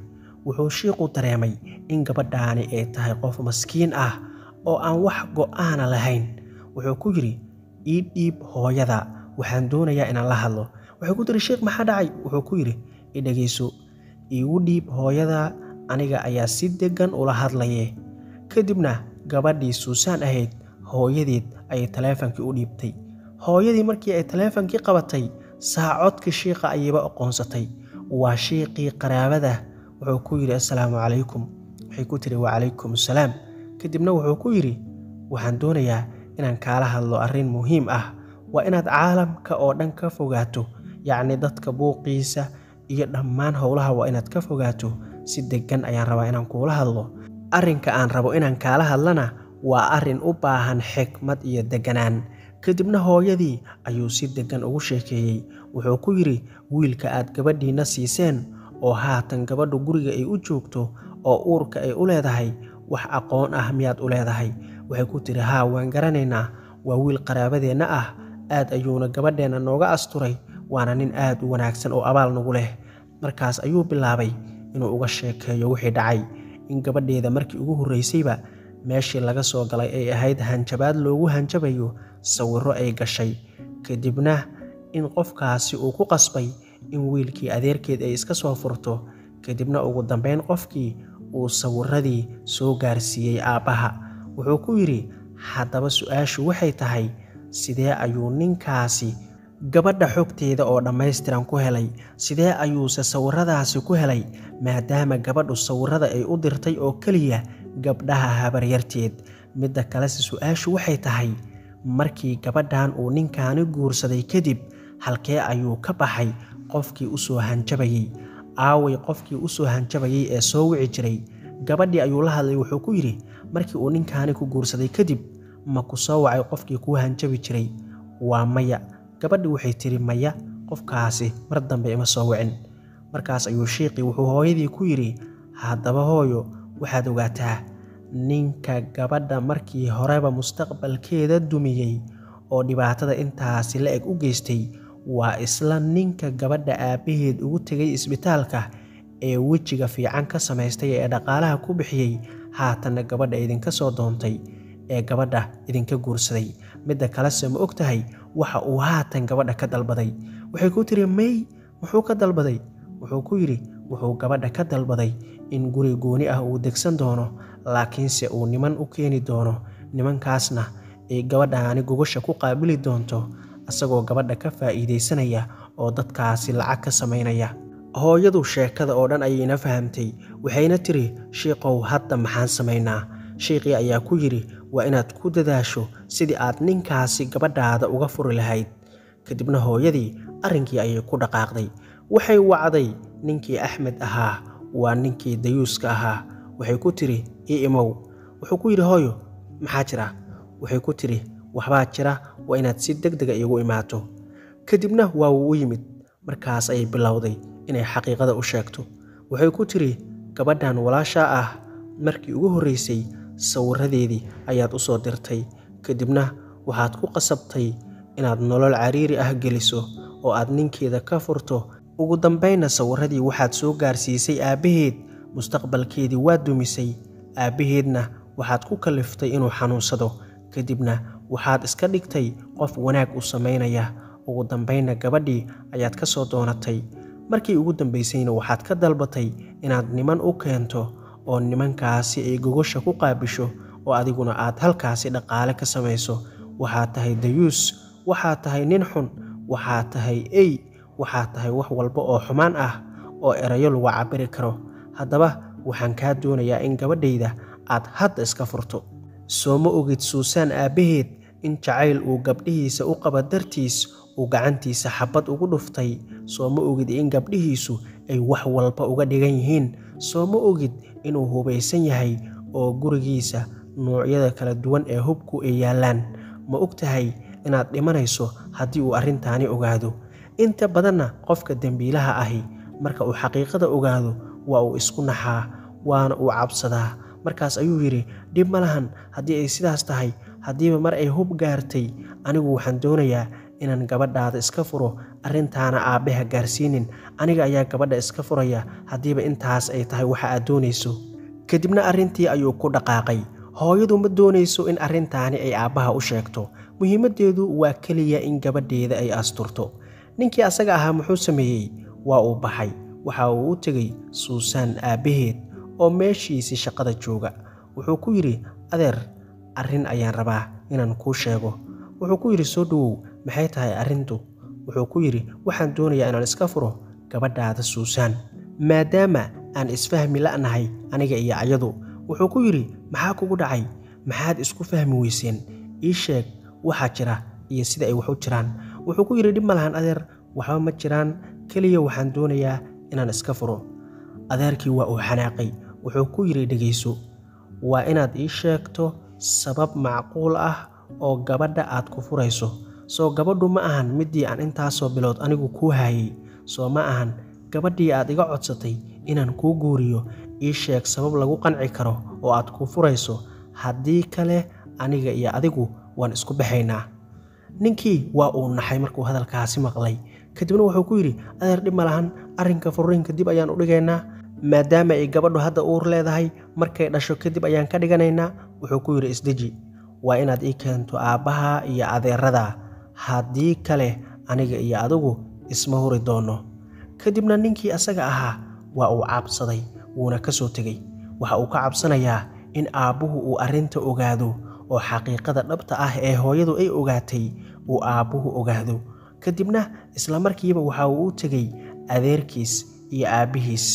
Wuxuu shiiqu dareemay in gabadhaani ay tahay qof maskiin ah oo aan wax go'aana lahayn. Wuxuu ku yidhi, ii dhiib hooyada, waxaan doonayaa inaan la hadlo. Wuxuu ku tiri, shiiq, maxaa dhacay? Wuxuu ku yidhi, i dhegeyso, iigu dhiib hooyada, aniga ayaa si deggan ula hadlaye. Kadibna gabadhii Suusan ahayd hooyadeed ayay taleefankii u dhiibtay. Hooyadii markii ay taleefankii qabatay, saacodkii shiiqa ayayba aqoonsatay. Waa shiiqii qaraabada. Wuxuu ku yidhi, assalaamu calaykum. Waxay ku tiri, wacalaykum assalaam. Kadibna wuxuu ku yidhi, waxaan doonayaa inaan kaala hadlo arrin muhiim ah. Waa inaad caalamka oo dhan ka fogaato, yacni dadka buuqiisa iyo dhammaan howlaha waa inaad ka fogaato. Si deggan ayaan rabaa inaan kuula hadlo. Arrinka aan rabo inaan kaala hadlana waa arrin u baahan xikmad iyo deganaan. Kadibna hooyadii ayuu si deggan ugu sheekeeyey. Wuxuu ku yidhi, wiilka aad gabadhiina siiseen oo haatan gabadhu guriga ay u joogto oo uurka ay u leedahay, wax aqoon ah miyaad u leedahay? Waxay ku tiri, haa, waan garanaynaa, waa wiil qaraabadeenna ah, aad ayuuna gabadheenna nooga asturay, waana nin aad u wanaagsan oo abaal nagu leh. Markaas ayuu bilaabay inuu uga sheekeeyo wixii dhacay, in gabadheeda markii ugu horreysayba meeshii laga soo galay ay ahayd hanjabaad loogu hanjabayo sawirro ay gashay. Kadibna in qofkaasi uu ku qasbay in wiilkii adeerkeed ay iska soo furto. Kadibna ugu dambeyn qofkii uu sawirradii soo gaarsiiyey aabbaha. Wuxuu ku yidhi, haddaba su'aashu waxay tahay, sidee ayuu ninkaasi gabadha xogteeda oo dhammaystiran ku helay? Sidee ayuuse sawirradaasi ku helay, maadaama gabadhu sawirrada ay u dirtay oo keliya gabdhaha habaryarteed. Midda kalese su-aashu waxay tahay, markii gabadhan uu ninkaani guursaday kadib, halkee ayuu ka baxay qofkii u soo hanjabayey? Aaway qofkii u soo hanjabayey ee soo wici jiray? Gabadhii ayuu la hadlay, wuxuu ku yidhi, markii uu ninkaani ku guursaday kadib ma ku soo wacay qofkii kuu hanjabi jiray? Waa maya. Gabadhii waxay tiri, maya, qofkaasi mar dambe ima soo wicin. Markaas ayuu shiiqii wuxuu hooyadii ku yidhi, haddaba hooyo, waxaad ogaataa ninka gabadha markii horeba mustaqbalkeeda dumiyey oo dhibaatada intaasi la eg u geystay waa isla ninka gabadha aabbaheed ugu tegay isbitaalka ee wejiga fiican ka samaystay ee dhaqaalaha ku bixiyey, haatanna gabadha idinka soo doontay ee gabadha idinka guursaday. Midda kalese ma og tahay waxa uu haatan gabadha ka dalbaday? Waxay ku tiri, may, muxuu ka dalbaday? Wuxuu ku yidhi, wuxuu gabadha ka dalbaday in guri gooni ah uu degsan doono, laakiinse uu niman u keeni doono, nimankaasna ay gabadhaani gogosha ku qaabili doonto, asagoo gabadha ka faa'iidaysanaya oo dadkaasi lacag ka samaynaya. Hooyadu sheekada oo dhan ayayna fahamtay, waxayna tiri, shiiqow, hadda maxaan samaynaa? Shiiqii ayaa ku yidhi, waa inaad ku dadaasho sidii aad ninkaasi gabadhaada uga furi lahayd. Kadibna hooyadii arrinkii ayay ku dhaqaaqday. Waxay wacday ninkii Axmed ahaa, waa ninkii dayuuska ahaa. Waxay ku tiri, ii imow. Wuxuu ku yidhi, hooyo, maxaa jira? Waxay ku tiri, waxbaa jira, waa inaad si degdega iigu imaato. Kadibna waa uu u yimid. Markaas ayay bilowday inay xaqiiqada u sheegto. Waxay ku tiri, gabadhan walaashaa ah markii ugu horreysay sawiradeedii ayaad u soo dirtay, kadibna waxaad ku qasabtay inaad nolol cariiri ah geliso oo aad ninkeeda ka furto. Ugu dambaynna sawiradii waxaad soo gaarsiisay aabbaheed, mustaqbalkeedii waad dumisay, aabbaheedna waxaad ku kaliftay inuu xanuunsado, kadibna waxaad iska dhigtay qof wanaag u samaynaya. Ugu dambaynna gabadhii ayaad ka soo doonatay. Markii ugu dambaysayna waxaad ka dalbatay inaad niman u keento oo nimankaasi ay gogosha ku qaabisho oo adiguna aad halkaasi dhaqaale ka samayso. Waxaad tahay dayuus, waxaad tahay nin xun, waxaad tahay ey, waxaad tahay wax walba oo xumaan ah oo erayo lagu cabiri karo. Haddaba waxaan kaa doonayaa in gabadhayda aad hadda iska furto. Soo ma ogid Suusaan aabbaheed in jacayl uu gabdhihiisa u qaba dartiis uu gacantiisa xabad ugu dhuftay? Soo ma ogid in gabdhihiisu ay wax walba uga dhigan yihiin? Soo ma ogid inuu hubaysan yahay oo gurigiisa noocyada kala duwan ee hubku ay yaallaan? Ma og tahay inaad dhimanayso haddii uu arrintaani ogaado? Inta badanna qofka dembiilaha ahi marka uu xaqiiqada ogaado waa uu isku naxaa, waana uu cabsadaa. Markaas ayuu yidhi, dhib ma lahan haddii ay sidaas tahay, haddiiba mar ay hub gaartay, anigu waxaan doonayaa inaan gabadhaada iska furo, arrintaana aabbaha gaarsiinin, aniga ayaa gabadha iska furaya haddiiba intaas ay tahay waxa aad doonayso. Kadibna arrintii ayuu ku dhaqaaqay. Hooyadu ma doonayso in arrintaani ay aabbaha u sheegto, muhiimaddeedu waa keliya in gabadheeda ay asturto. Ninkii asaga ahaa muxuu sameeyey? Waa uu baxay. Waxa uu u tegey Suusaan aabbaheed oo meeshiisii shaqada jooga. Wuxuu ku yidhi, adeer, arrin ayaan rabaa inaan kuu sheego. Wuxuu ku yidhi, soo dhowow, maxay tahay arrintu? Wuxuu ku yidhi, waxaan doonayaa inaan iska furo gabadhaada Suusaan, maadaama aan isfahmi la'nahay aniga iyo ayadu. Wuxuu ku yidhi, maxaa kugu dhacay? Maxaad isku fahmi weyseen? Ii sheeg waxaa jira iyo sida ay wax u jiraan. Wuxuu ku yidhi, dhib ma lahan adeer, waxba ma jiraan, keliya waxaan doonayaa inaan iska furo. Adeerkii waa uu xanaaqay. Wuxuu ku yidhi, dhegayso, waa inaad ii sheegto sabab macquul ah oo gabadha aad ku furayso. Soo gabadhu ma ahan midii aan intaasoo bilood anigu kuu hayay? Soo ma ahan gabadhii aad iga codsatay inaan kuu guuriyo? Ii sheeg sabab lagu qanci karo oo aad ku furayso, haddii kale aniga iyo adigu waan isku baxaynaa. Ninkii waa uu naxay markuu hadalkaasi maqlay. Kadibna wuxuu ku yidhi, adeer, dhib ma lahan, arrinka furiinka dib ayaan u dhigaynaa, maadaama ay gabadhu hadda uur leedahay, markay dhasho kadib ayaan ka dhiganaynaa. Wuxuu ku yidhi, isdeji, waa inaad ii keento aabbaha iyo adeerada, haddii kale aniga iyo adigu isma huri doono. Kadibna ninkii asaga ahaa waa uu cabsaday, wuuna ka soo tegey. Waxa uu ka cabsanayaa in aabbuhu uu arrinta ogaado oo xaqiiqada dhabta ah ee hooyadu ay ogaatay uu aabbuhu ogaado. Kadibna isla markiiba waxa uu u tegey adeerkiis iyo aabbihiis.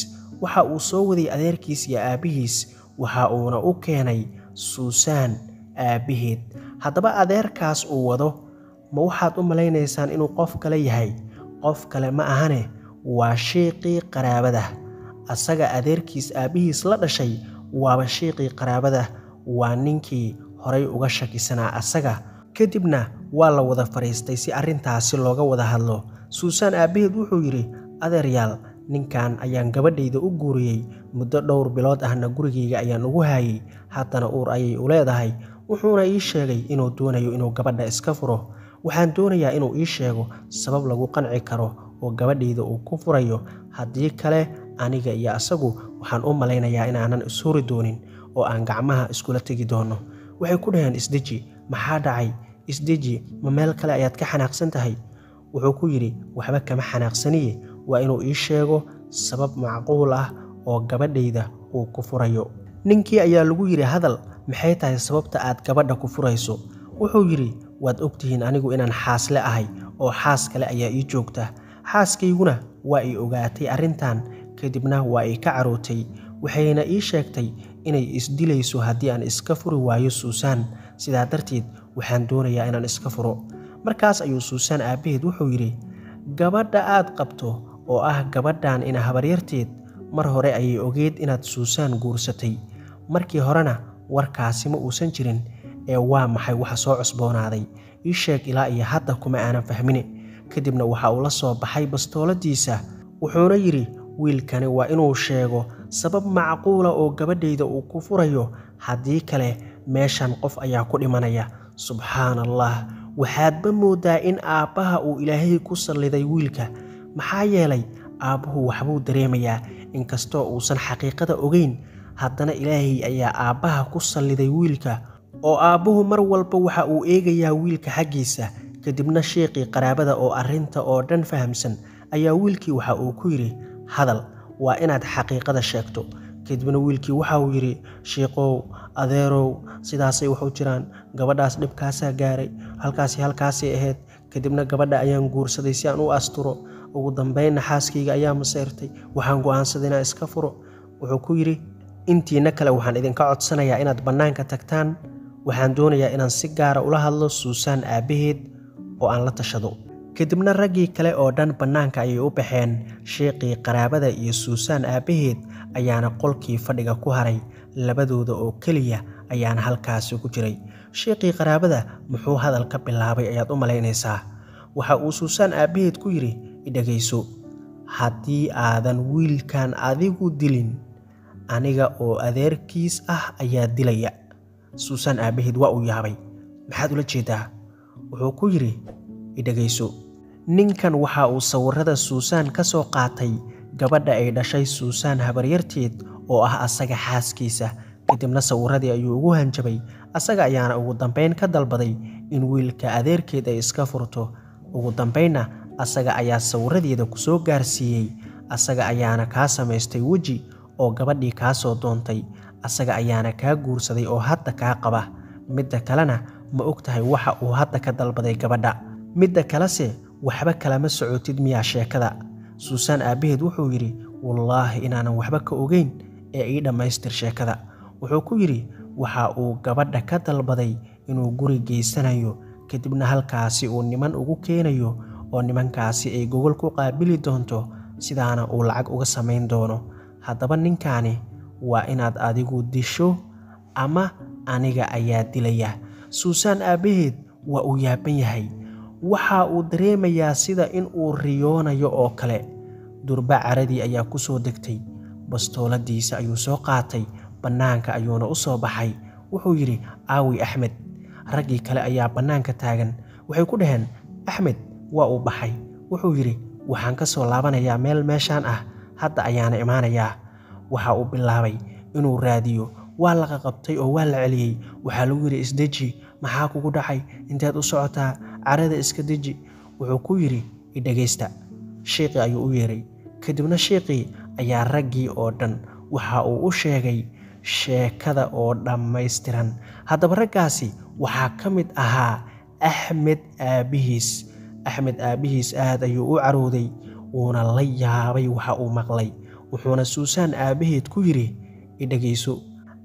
Waxa uu soo waday adeerkiis iyo aabbihiis. Waxa uuna u keenay Suusan aabbaheed. Haddaba adeerkaas uu wado ma waxaad u malaynaysaan inuu qof kale yahay? Qof kale ma ahane, waa shiiqii qaraabada. Asaga adeerkiis aabbihiis la dhashay waaba shiiqii qaraabada, waa ninkii horay uga shakisanaa asaga. Kadibna waa la wada fariistay si arrintaasi looga wada hadlo. Suusan aabbaheed wuxuu yidhi, adeeryaal, ninkan ayaan gabadhayda u guuriyey, muddo dhowr bilood ahna gurigayga ayaan ugu haayay, haddana uur ayay u leedahay. Wuxuuna ii sheegay inuu doonayo inuu gabadha iska furo. Waxaan doonayaa inuu ii sheego sabab lagu qanci karo oo gabadhayda uu ku furayo. Haddii kale aniga iyo asagu waxaan u malaynayaa inaanan ishuri doonin oo aan gacmaha iskula tegi doono. Waxay ku dhaheen, isdeji, maxaa dhacay? Isdeji, ma meel kale ayaad ka xanaaqsan tahay? Wuxuu ku yidhi, waxba kama xanaaqsaniye, waa inuu ii sheego sabab macquul ah oo gabadhayda uu ku furayo. Ninkii ayaa lagu yidhi, hadal, maxay tahay sababta aad gabadha ku furayso? Wuxuu yidhi, waad ogtihiin anigu inaan xaasle ahay oo xaas kale ayaa ii joogta. Xaaskayguna waa ii ogaatay arrintan, kadibna waa ii ka carootay. Waxayna ii sheegtay inay isdilayso haddii aan iska furi waayo Suusan. Sidaa darteed waxaan doonayaa inaan iska furo. Markaas ayuu Suusan aabbaheed wuxuu yidhi, gabadha aad qabto oo ah gabadhan ina habaryarteed, mar hore ayay ogeyd inaad Suusan guursatay. Markii horena warkaasi ma uusan jirin, ee waa maxay waxa soo cusboonaaday? Ii sheeg, ilaa iyo hadda kuma aanan fahmine. Kadibna waxa uu la soo baxay bastooladiisa, wuxuuna yidhi, wiilkani waa inuu sheego sabab macquula oo gabadhayda uu ku furayo, haddii kale meeshan qof ayaa ku dhimanaya. Subxaan Allah, waxaadba moodaa in aabbaha uu Ilaahay ku salliday wiilka. Maxaa yeelay aabbuhu waxbuu dareemayaa, inkastoo uusan xaqiiqada ogeyn, haddana Ilaahay ayaa aabbaha ku salliday wiilka, oo aabbuhu mar walba waxa uu eegayaa wiilka xaggiisa. Kadibna shiiqii qaraabada oo arrinta oo dhan fahamsan ayaa wiilkii waxa uu ku yidhi, hadal, waa inaad xaqiiqada sheegto. Kadibna wiilkii waxa uu yidhi, shiiqow, adeerow, sidaasay wax u jiraan, gabadhaas dhibkaasaa gaaray, halkaasi halkaasay ahayd. Kadibna gabadha ayaan guursaday si aan u asturo. Ugu dambeynna xaaskayga ayaa maseyrtay, waxaan go'aansaday inaan iska furo. Wuxuu ku yidhi, intiina kale waxaan idinka codsanayaa inaad bannaanka tagtaan. Waxaan doonayaa inaan si gaara ula hadlo Suusan aabbaheed oo aan la tashado. Kadibna raggii kale oo dhan bannaanka ayay u baxeen. Shiiqii qaraabada iyo Suusan aabbaheed ayaana qolkii fadhiga ku haray, labadooda oo keliya ayaana halkaasi ku jiray. Shiiqii qaraabada muxuu hadal ka bilaabay ayaad u malaynaysaa? Waxa uu Suusan aabbaheed ku yidhi, idhagayso, haddii aadan wiilkan adigu dilin, aniga oo adeerkiis ah ayaa dilaya. Suusan aabbaheed waa uu yaabay, maxaad ula jeedaa? Wuxuu ku yidhi, idhagayso, ninkan waxa uu sawirrada Suusan ka soo qaatay gabadha ay dhashay Suusan habaryarteed oo ah asaga xaaskiisa. Kadibna sawirradii ayuu ugu hanjabay, asaga ayaana ugu dambeyn ka dalbaday in wiilka adeerkeed ay iska furto. Ugu dambeynna asaga ayaa sawirradeeda ku soo gaarsiiyey, asaga ayaana kaa samaystay weji oo gabadhii kaa soo doontay, asaga ayaana kaa guursaday oo hadda kaa qaba. Midda kalena ma og tahay waxa uu hadda ka dalbaday gabadha? Midda kalese waxba kalama socotid miyaa sheekada? Suusan aabbaheed wuxuu yidhi, wallaahi inaanan waxba ka ogeyn, ee ii dhammaystir sheekada. Wuxuu ku yidhi, waxa uu gabadha ka dalbaday inuu guri geysanayo, kadibna halkaasi uu niman ugu keenayo oo nimankaasi ay gogol ku qaabili doonto, sidaana uu lacag uga samayn doono. Haddaba ninkaani waa inaad adigu disho ama aniga ayaa dilaya. Suusan aabbaheed waa uu yaaban yahay, waxa uu dareemayaa sida in uu riyoonayo oo kale. Durba caradii ayaa ku soo degtay, bastooladiisa ayuu soo qaatay, bannaanka ayuuna u soo baxay. Wuxuu yidhi, aawi Axmed? Raggii kale ayaa bannaanka taagan. Waxay ku dhaheen, Axmed waa uu baxay. Wuxuu yidhi, waxaan ka soo laabanayaa meel meeshaan ah, hadda ayaana imaanayaa. Waxa uu bilaabay inuu raadiyo. Waa la qaqabtay oo waa la celiyey. Waxaa lagu yidhi, isdeji, maxaa kugu dhacay? Inteed u socotaa? Carada iska deji. Wuxuu ku yidhi, idhagaysta. Shiiqii ayuu u yeeray. Kadibna shiiqii ayaa raggii oo dhan waxa uu u sheegay sheekada oo dhammaystiran. Haddaba raggaasi waxaa ka mid ahaa Axmed aabbihiis. Axmed aabbihiis aad ayuu u carooday, wuuna la yaabay waxa uu maqlay. Wuxuuna Suusan aabbaheed ku yidhi, idhagayso,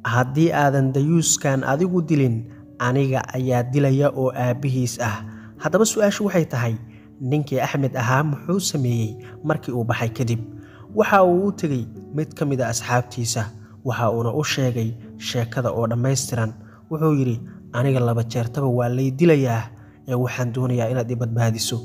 Haddii aadan dayuuskan adigu dilin, aniga ayaa dilaya oo aabbihiis ah. Haddaba su-aashu waxay tahay, ninkii Axmed ahaa muxuu sameeyey markii uu baxay kadib? Waxa uu u tegey mid ka mid a asxaabtiisa, waxa uuna u sheegay sheekada oo dhammaystiran. Wuxuu yidhi, aniga 2 jeertaba waa lay dilayaa, ee waxaan doonayaa inaad i badbaadiso.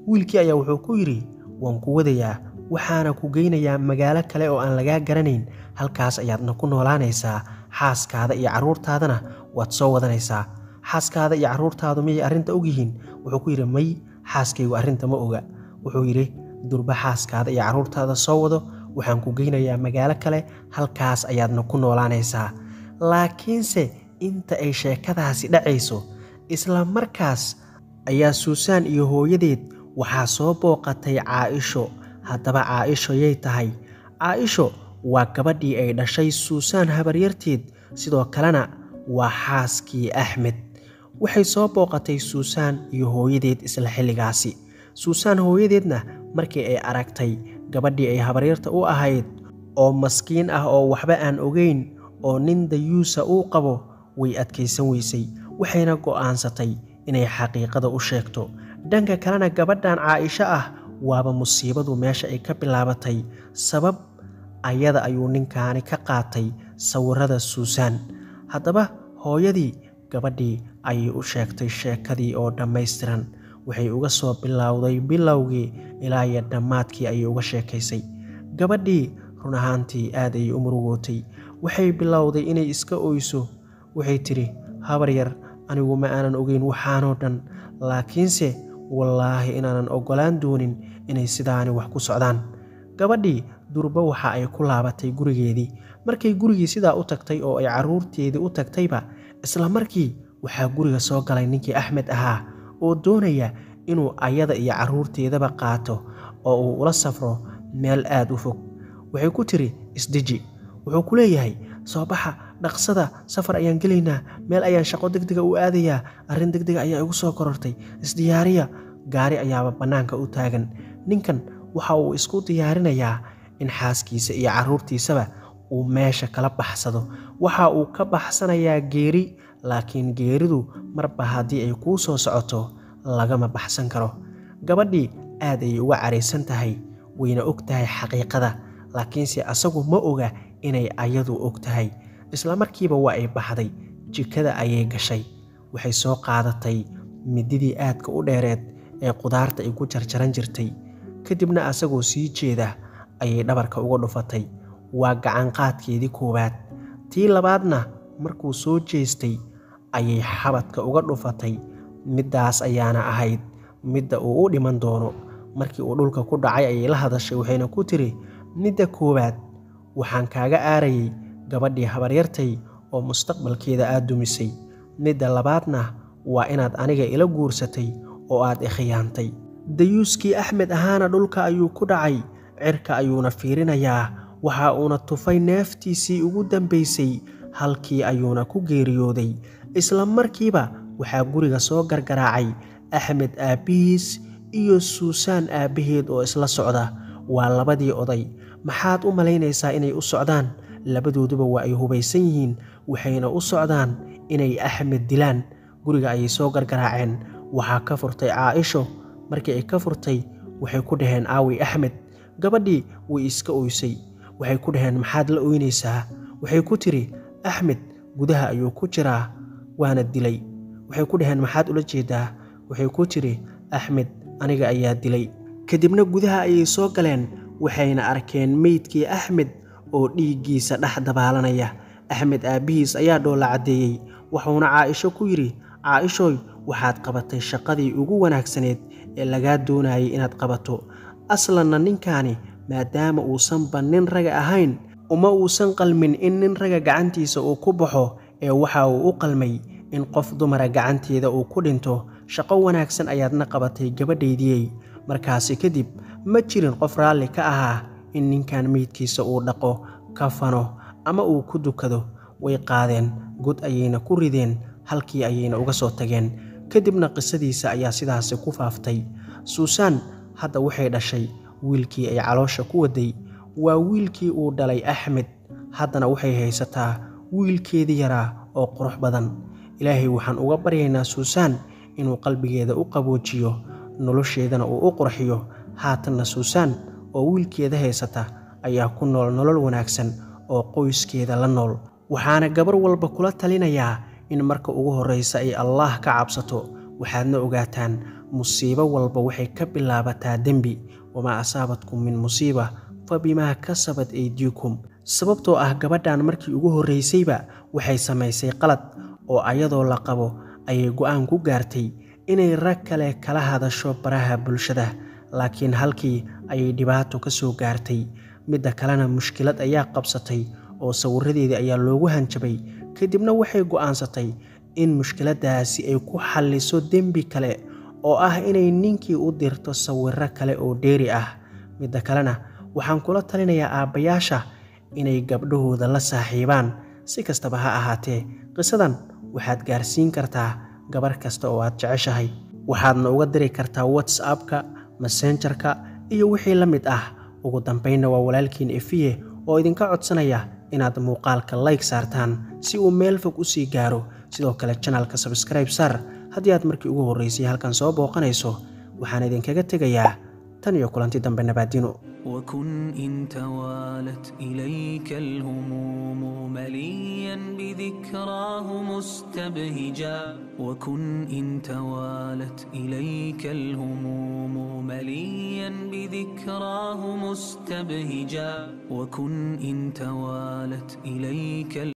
Wiilkii ayaa wuxuu ku yidhi, waan ku wadayaa, waxaana ku geynayaa magaalo kale oo aan lagaa garanayn, halkaas ayaadna ku noolaanaysaa, xaaskaada iyo carruurtaadana waad soo wadanaysaa. Xaaskaada iyo carruurtaadu miyay arrinta ogyihiin? Wuxuu ku yidhi, may, xaaskaygu arrinta ma oga. Wuxuu yidhi, durba xaaskaada iyo carruurtaada soo wado, waxaan ku geynayaa magaalo kale, halkaas ayaadna ku noolaanaysaa. Laakiinse inta ay sheekadaasi dhacayso, isla markaas ayaa Suusaan iyo hooyadeed waxaa soo booqatay Caaisho. Haddaba Caaisho yay tahay? Caaisho waa gabadhii ay dhashay Suusaan habaryarteed, sidoo kalena waa xaaskii Axmed. Waxay soo booqatay Suusaan iyo hooyadeed isla xilligaasi. Suusaan hooyadeedna markii ay aragtay gabadhii ay habaryarta u ahayd oo maskiin ah oo waxba aan ogeyn oo nin dayuusa uu qabo, way adkaysan weysay, waxayna go'aansatay inay xaqiiqada u sheegto. Dhanka kalena gabadhan Caaisho ah waaba musiibadu meesha ay ka bilaabatay. Sabab ayada ayuu ninkaani ka qaatay sawirada Suusaan. Haddaba hooyadii gabadhii ayay u sheegtay sheekadii oo dhammaystiran. Waxay uga soo bilowday bilowgii ilaa iyo dhammaadkii ayay uga sheekaysay. Gabadhii run ahaantii aad ayay u murugootay. Waxay bilowday inay iska oyso. Waxay tidhi, habar yar, anigu ma aanan ogeyn waxaanoo dhan, laakiinse wallaahi inaanan oggolaan doonin inay sidaani wax ku socdaan. Gabadhii durba waxa ay ku laabatay gurigeedii. Markay gurigii sidaa u tagtay oo ay carruurteedii u tagtayba, isla markii waxaa guriga soo galay ninkii Axmed ahaa oo doonaya inuu ayada iyo carruurteedaba qaato oo uu ula safro meel aad u fog. Waxay ku tiri, isdeji. Wuxuu ku leeyahay, soo baxa, dhaqsada, safar ayaan gelaynaa, meel ayaan shaqo degdega u aadayaa, arrin degdega ayaa igu soo korortay, isdiyaariya. Gaari ayaaba bannaanka u taagan. Ninkan waxa uu isku diyaarinayaa in xaaskiisa iyo carruurtiisaba uu meesha kala baxsado. Waxa uu ka baxsanayaa geeri, laakiin geeridu marba haddii ay kuu soo socoto lagama baxsan karo. Gabadhii aad ayay uga caraysan tahay, wayna og tahay xaqiiqada, laakiinse asagu ma oga inay ayadu og tahay. Isla markiiba waa ay baxday, jikada ayay gashay. Waxay soo qaadatay mididii aadka u dheereed ee qudaarta ay ku jarjaran jirtay. Kadibna asagoo sii jeeda ayay dhabarka uga dhufatay. Waa gacan qaadkeedii koowaad. Tii labaadna markuu soo jeestay ayay xabadka uga dhufatay. Middaas ayaana ahayd midda uu u dhiman doono. Markii uu dhulka ku dhacay ayay la hadashay, waxayna ku tiri, midda koowaad waxaan kaaga aarayay gabadhii habaryartay oo mustaqbalkeeda aad dumisay. Midda labaadna waa inaad aniga ila guursatay oo aad i khiyaantay. Dayuuskii Axmed ahaana dhulka ayuu ku dhacay, cirka ayuuna fiirinayaa. Waxa uuna tufay neeftiisii ugu dambaysay, halkii ayuuna ku geeriyooday. Isla markiiba waxaa guriga soo gargaraacay Axmed aabbihiis iyo Suusaan aabbaheed oo isla socda. Waa labadii oday. Maxaad u malaynaysaa inay u socdaan? Labadooduba waa ay hubaysan yihiin, waxayna u socdaan inay Axmed dilaan. Guriga ayay soo gargaraaceen. Waxaa ka furtay Caaisho. Markii ay ka furtay waxay ku dhaheen, aaway Axmed? Gabadhii way iska oysay. Waxay ku dhaheen, maxaad la oynaysaa? Waxay ku tiri, Axmed gudaha ayuu ku jiraa, waana dilay. Waxay ku dhaheen, maxaad ula jeedaa? Waxay ku tiri, Axmed aniga ayaa dilay. Kadibna gudaha ayay soo galeen, waxayna arkeen meydkii Axmed oo dhiiggiisa dhex dabaalanaya. Axmed aabbihiis ayaa dhoolla caddeeyey, wuxuuna Caaisho ku yidhi, Caaishoy, waxaad qabatay shaqadii ugu wanaagsaneed ee lagaa doonayay inaad qabato. Aslanna ninkaani maadaama uusanba nin raga ahayn, uma uusan qalmin in nin raga gacantiisa uu ku baxo, ee waxa uu u qalmay in qof dumara gacanteeda uu ku dhinto. Shaqo wanaagsan ayaadna qabatay gabadhaydiyey. Markaasi kadib ma jirin qof raalli ka ahaa in ninkan meydkiisa uu dhaqo, kafano ama uu ku dukado. Way qaadeen, god ayayna ku rideen, halkii ayayna uga soo tageen. Kadibna qisadiisa ayaa sidaasi ku faaftay. Suusaan hadda waxay dhashay wiilkii ay caloosha ku waday. Waa wiilkii uu dhalay Axmed. Haddana waxay haysataa wiilkeedii yaraa oo qurux badan. Ilaahay waxaan uga baryaynaa Suusan inuu qalbigeeda u qaboojiyo, nolosheedana uu u qurxiyo. Haatanna Suusan oo wiilkeeda haysata ayaa ku nool nolol wanaagsan oo qoyskeeda la nool. Waxaana gabar walba kula talinayaa in marka ugu horreysa ay Allaah ka cabsato. Waxaadna ogaataan musiibo walba waxay ka bilaabataa dembi. Wamaa asaabatkum min musiiba fa bimaa kasabat aydiikum. Sababtoo ah gabadhan markii ugu horreysayba waxay samaysay qalad oo ayadoo la qabo ayay go'aan ku gaartay inay rag kale kala hadasho baraha bulshada, laakiin halkii ayay dhibaato ka soo gaartay. Midda kalena mushkilad ayaa qabsatay oo sawiradeedii ayaa loogu hanjabay. Kadibna waxay go'aansatay in mushkiladaasi ay ku xalliso dembi kale oo ah inay ninkii u dirto sawirro kale oo dheeri ah. Midda kalena waxaan kula talinayaa aabbayaasha inay gabdhahooda la saaxiibaan. Si kastaba ha ahaatee, qisadan waxaad gaarsiin kartaa gabar kasta oo aad jeceshahay. Waxaadna uga diri kartaa WhatsApp-ka, Messenger-ka iyo wixii la mid ah. Ugu dambeynna waa walaalkiin Efiye oo idinka codsanaya inaad muuqaalka like saartaan si uu meel fog u sii gaaro. Sidoo kale channelka subscribe saar haddii aad markii ugu horreysay halkan soo booqanayso. Waxaan idinkaga tegayaa tan iyo kulanti dambe, nabaadino. وكن إن توالت إليك الهموم مليا بذكراه مستبهجا، وكن إن توالت إليك الهموم مليا بذكراه مستبهجا، وكن إن توالت إليك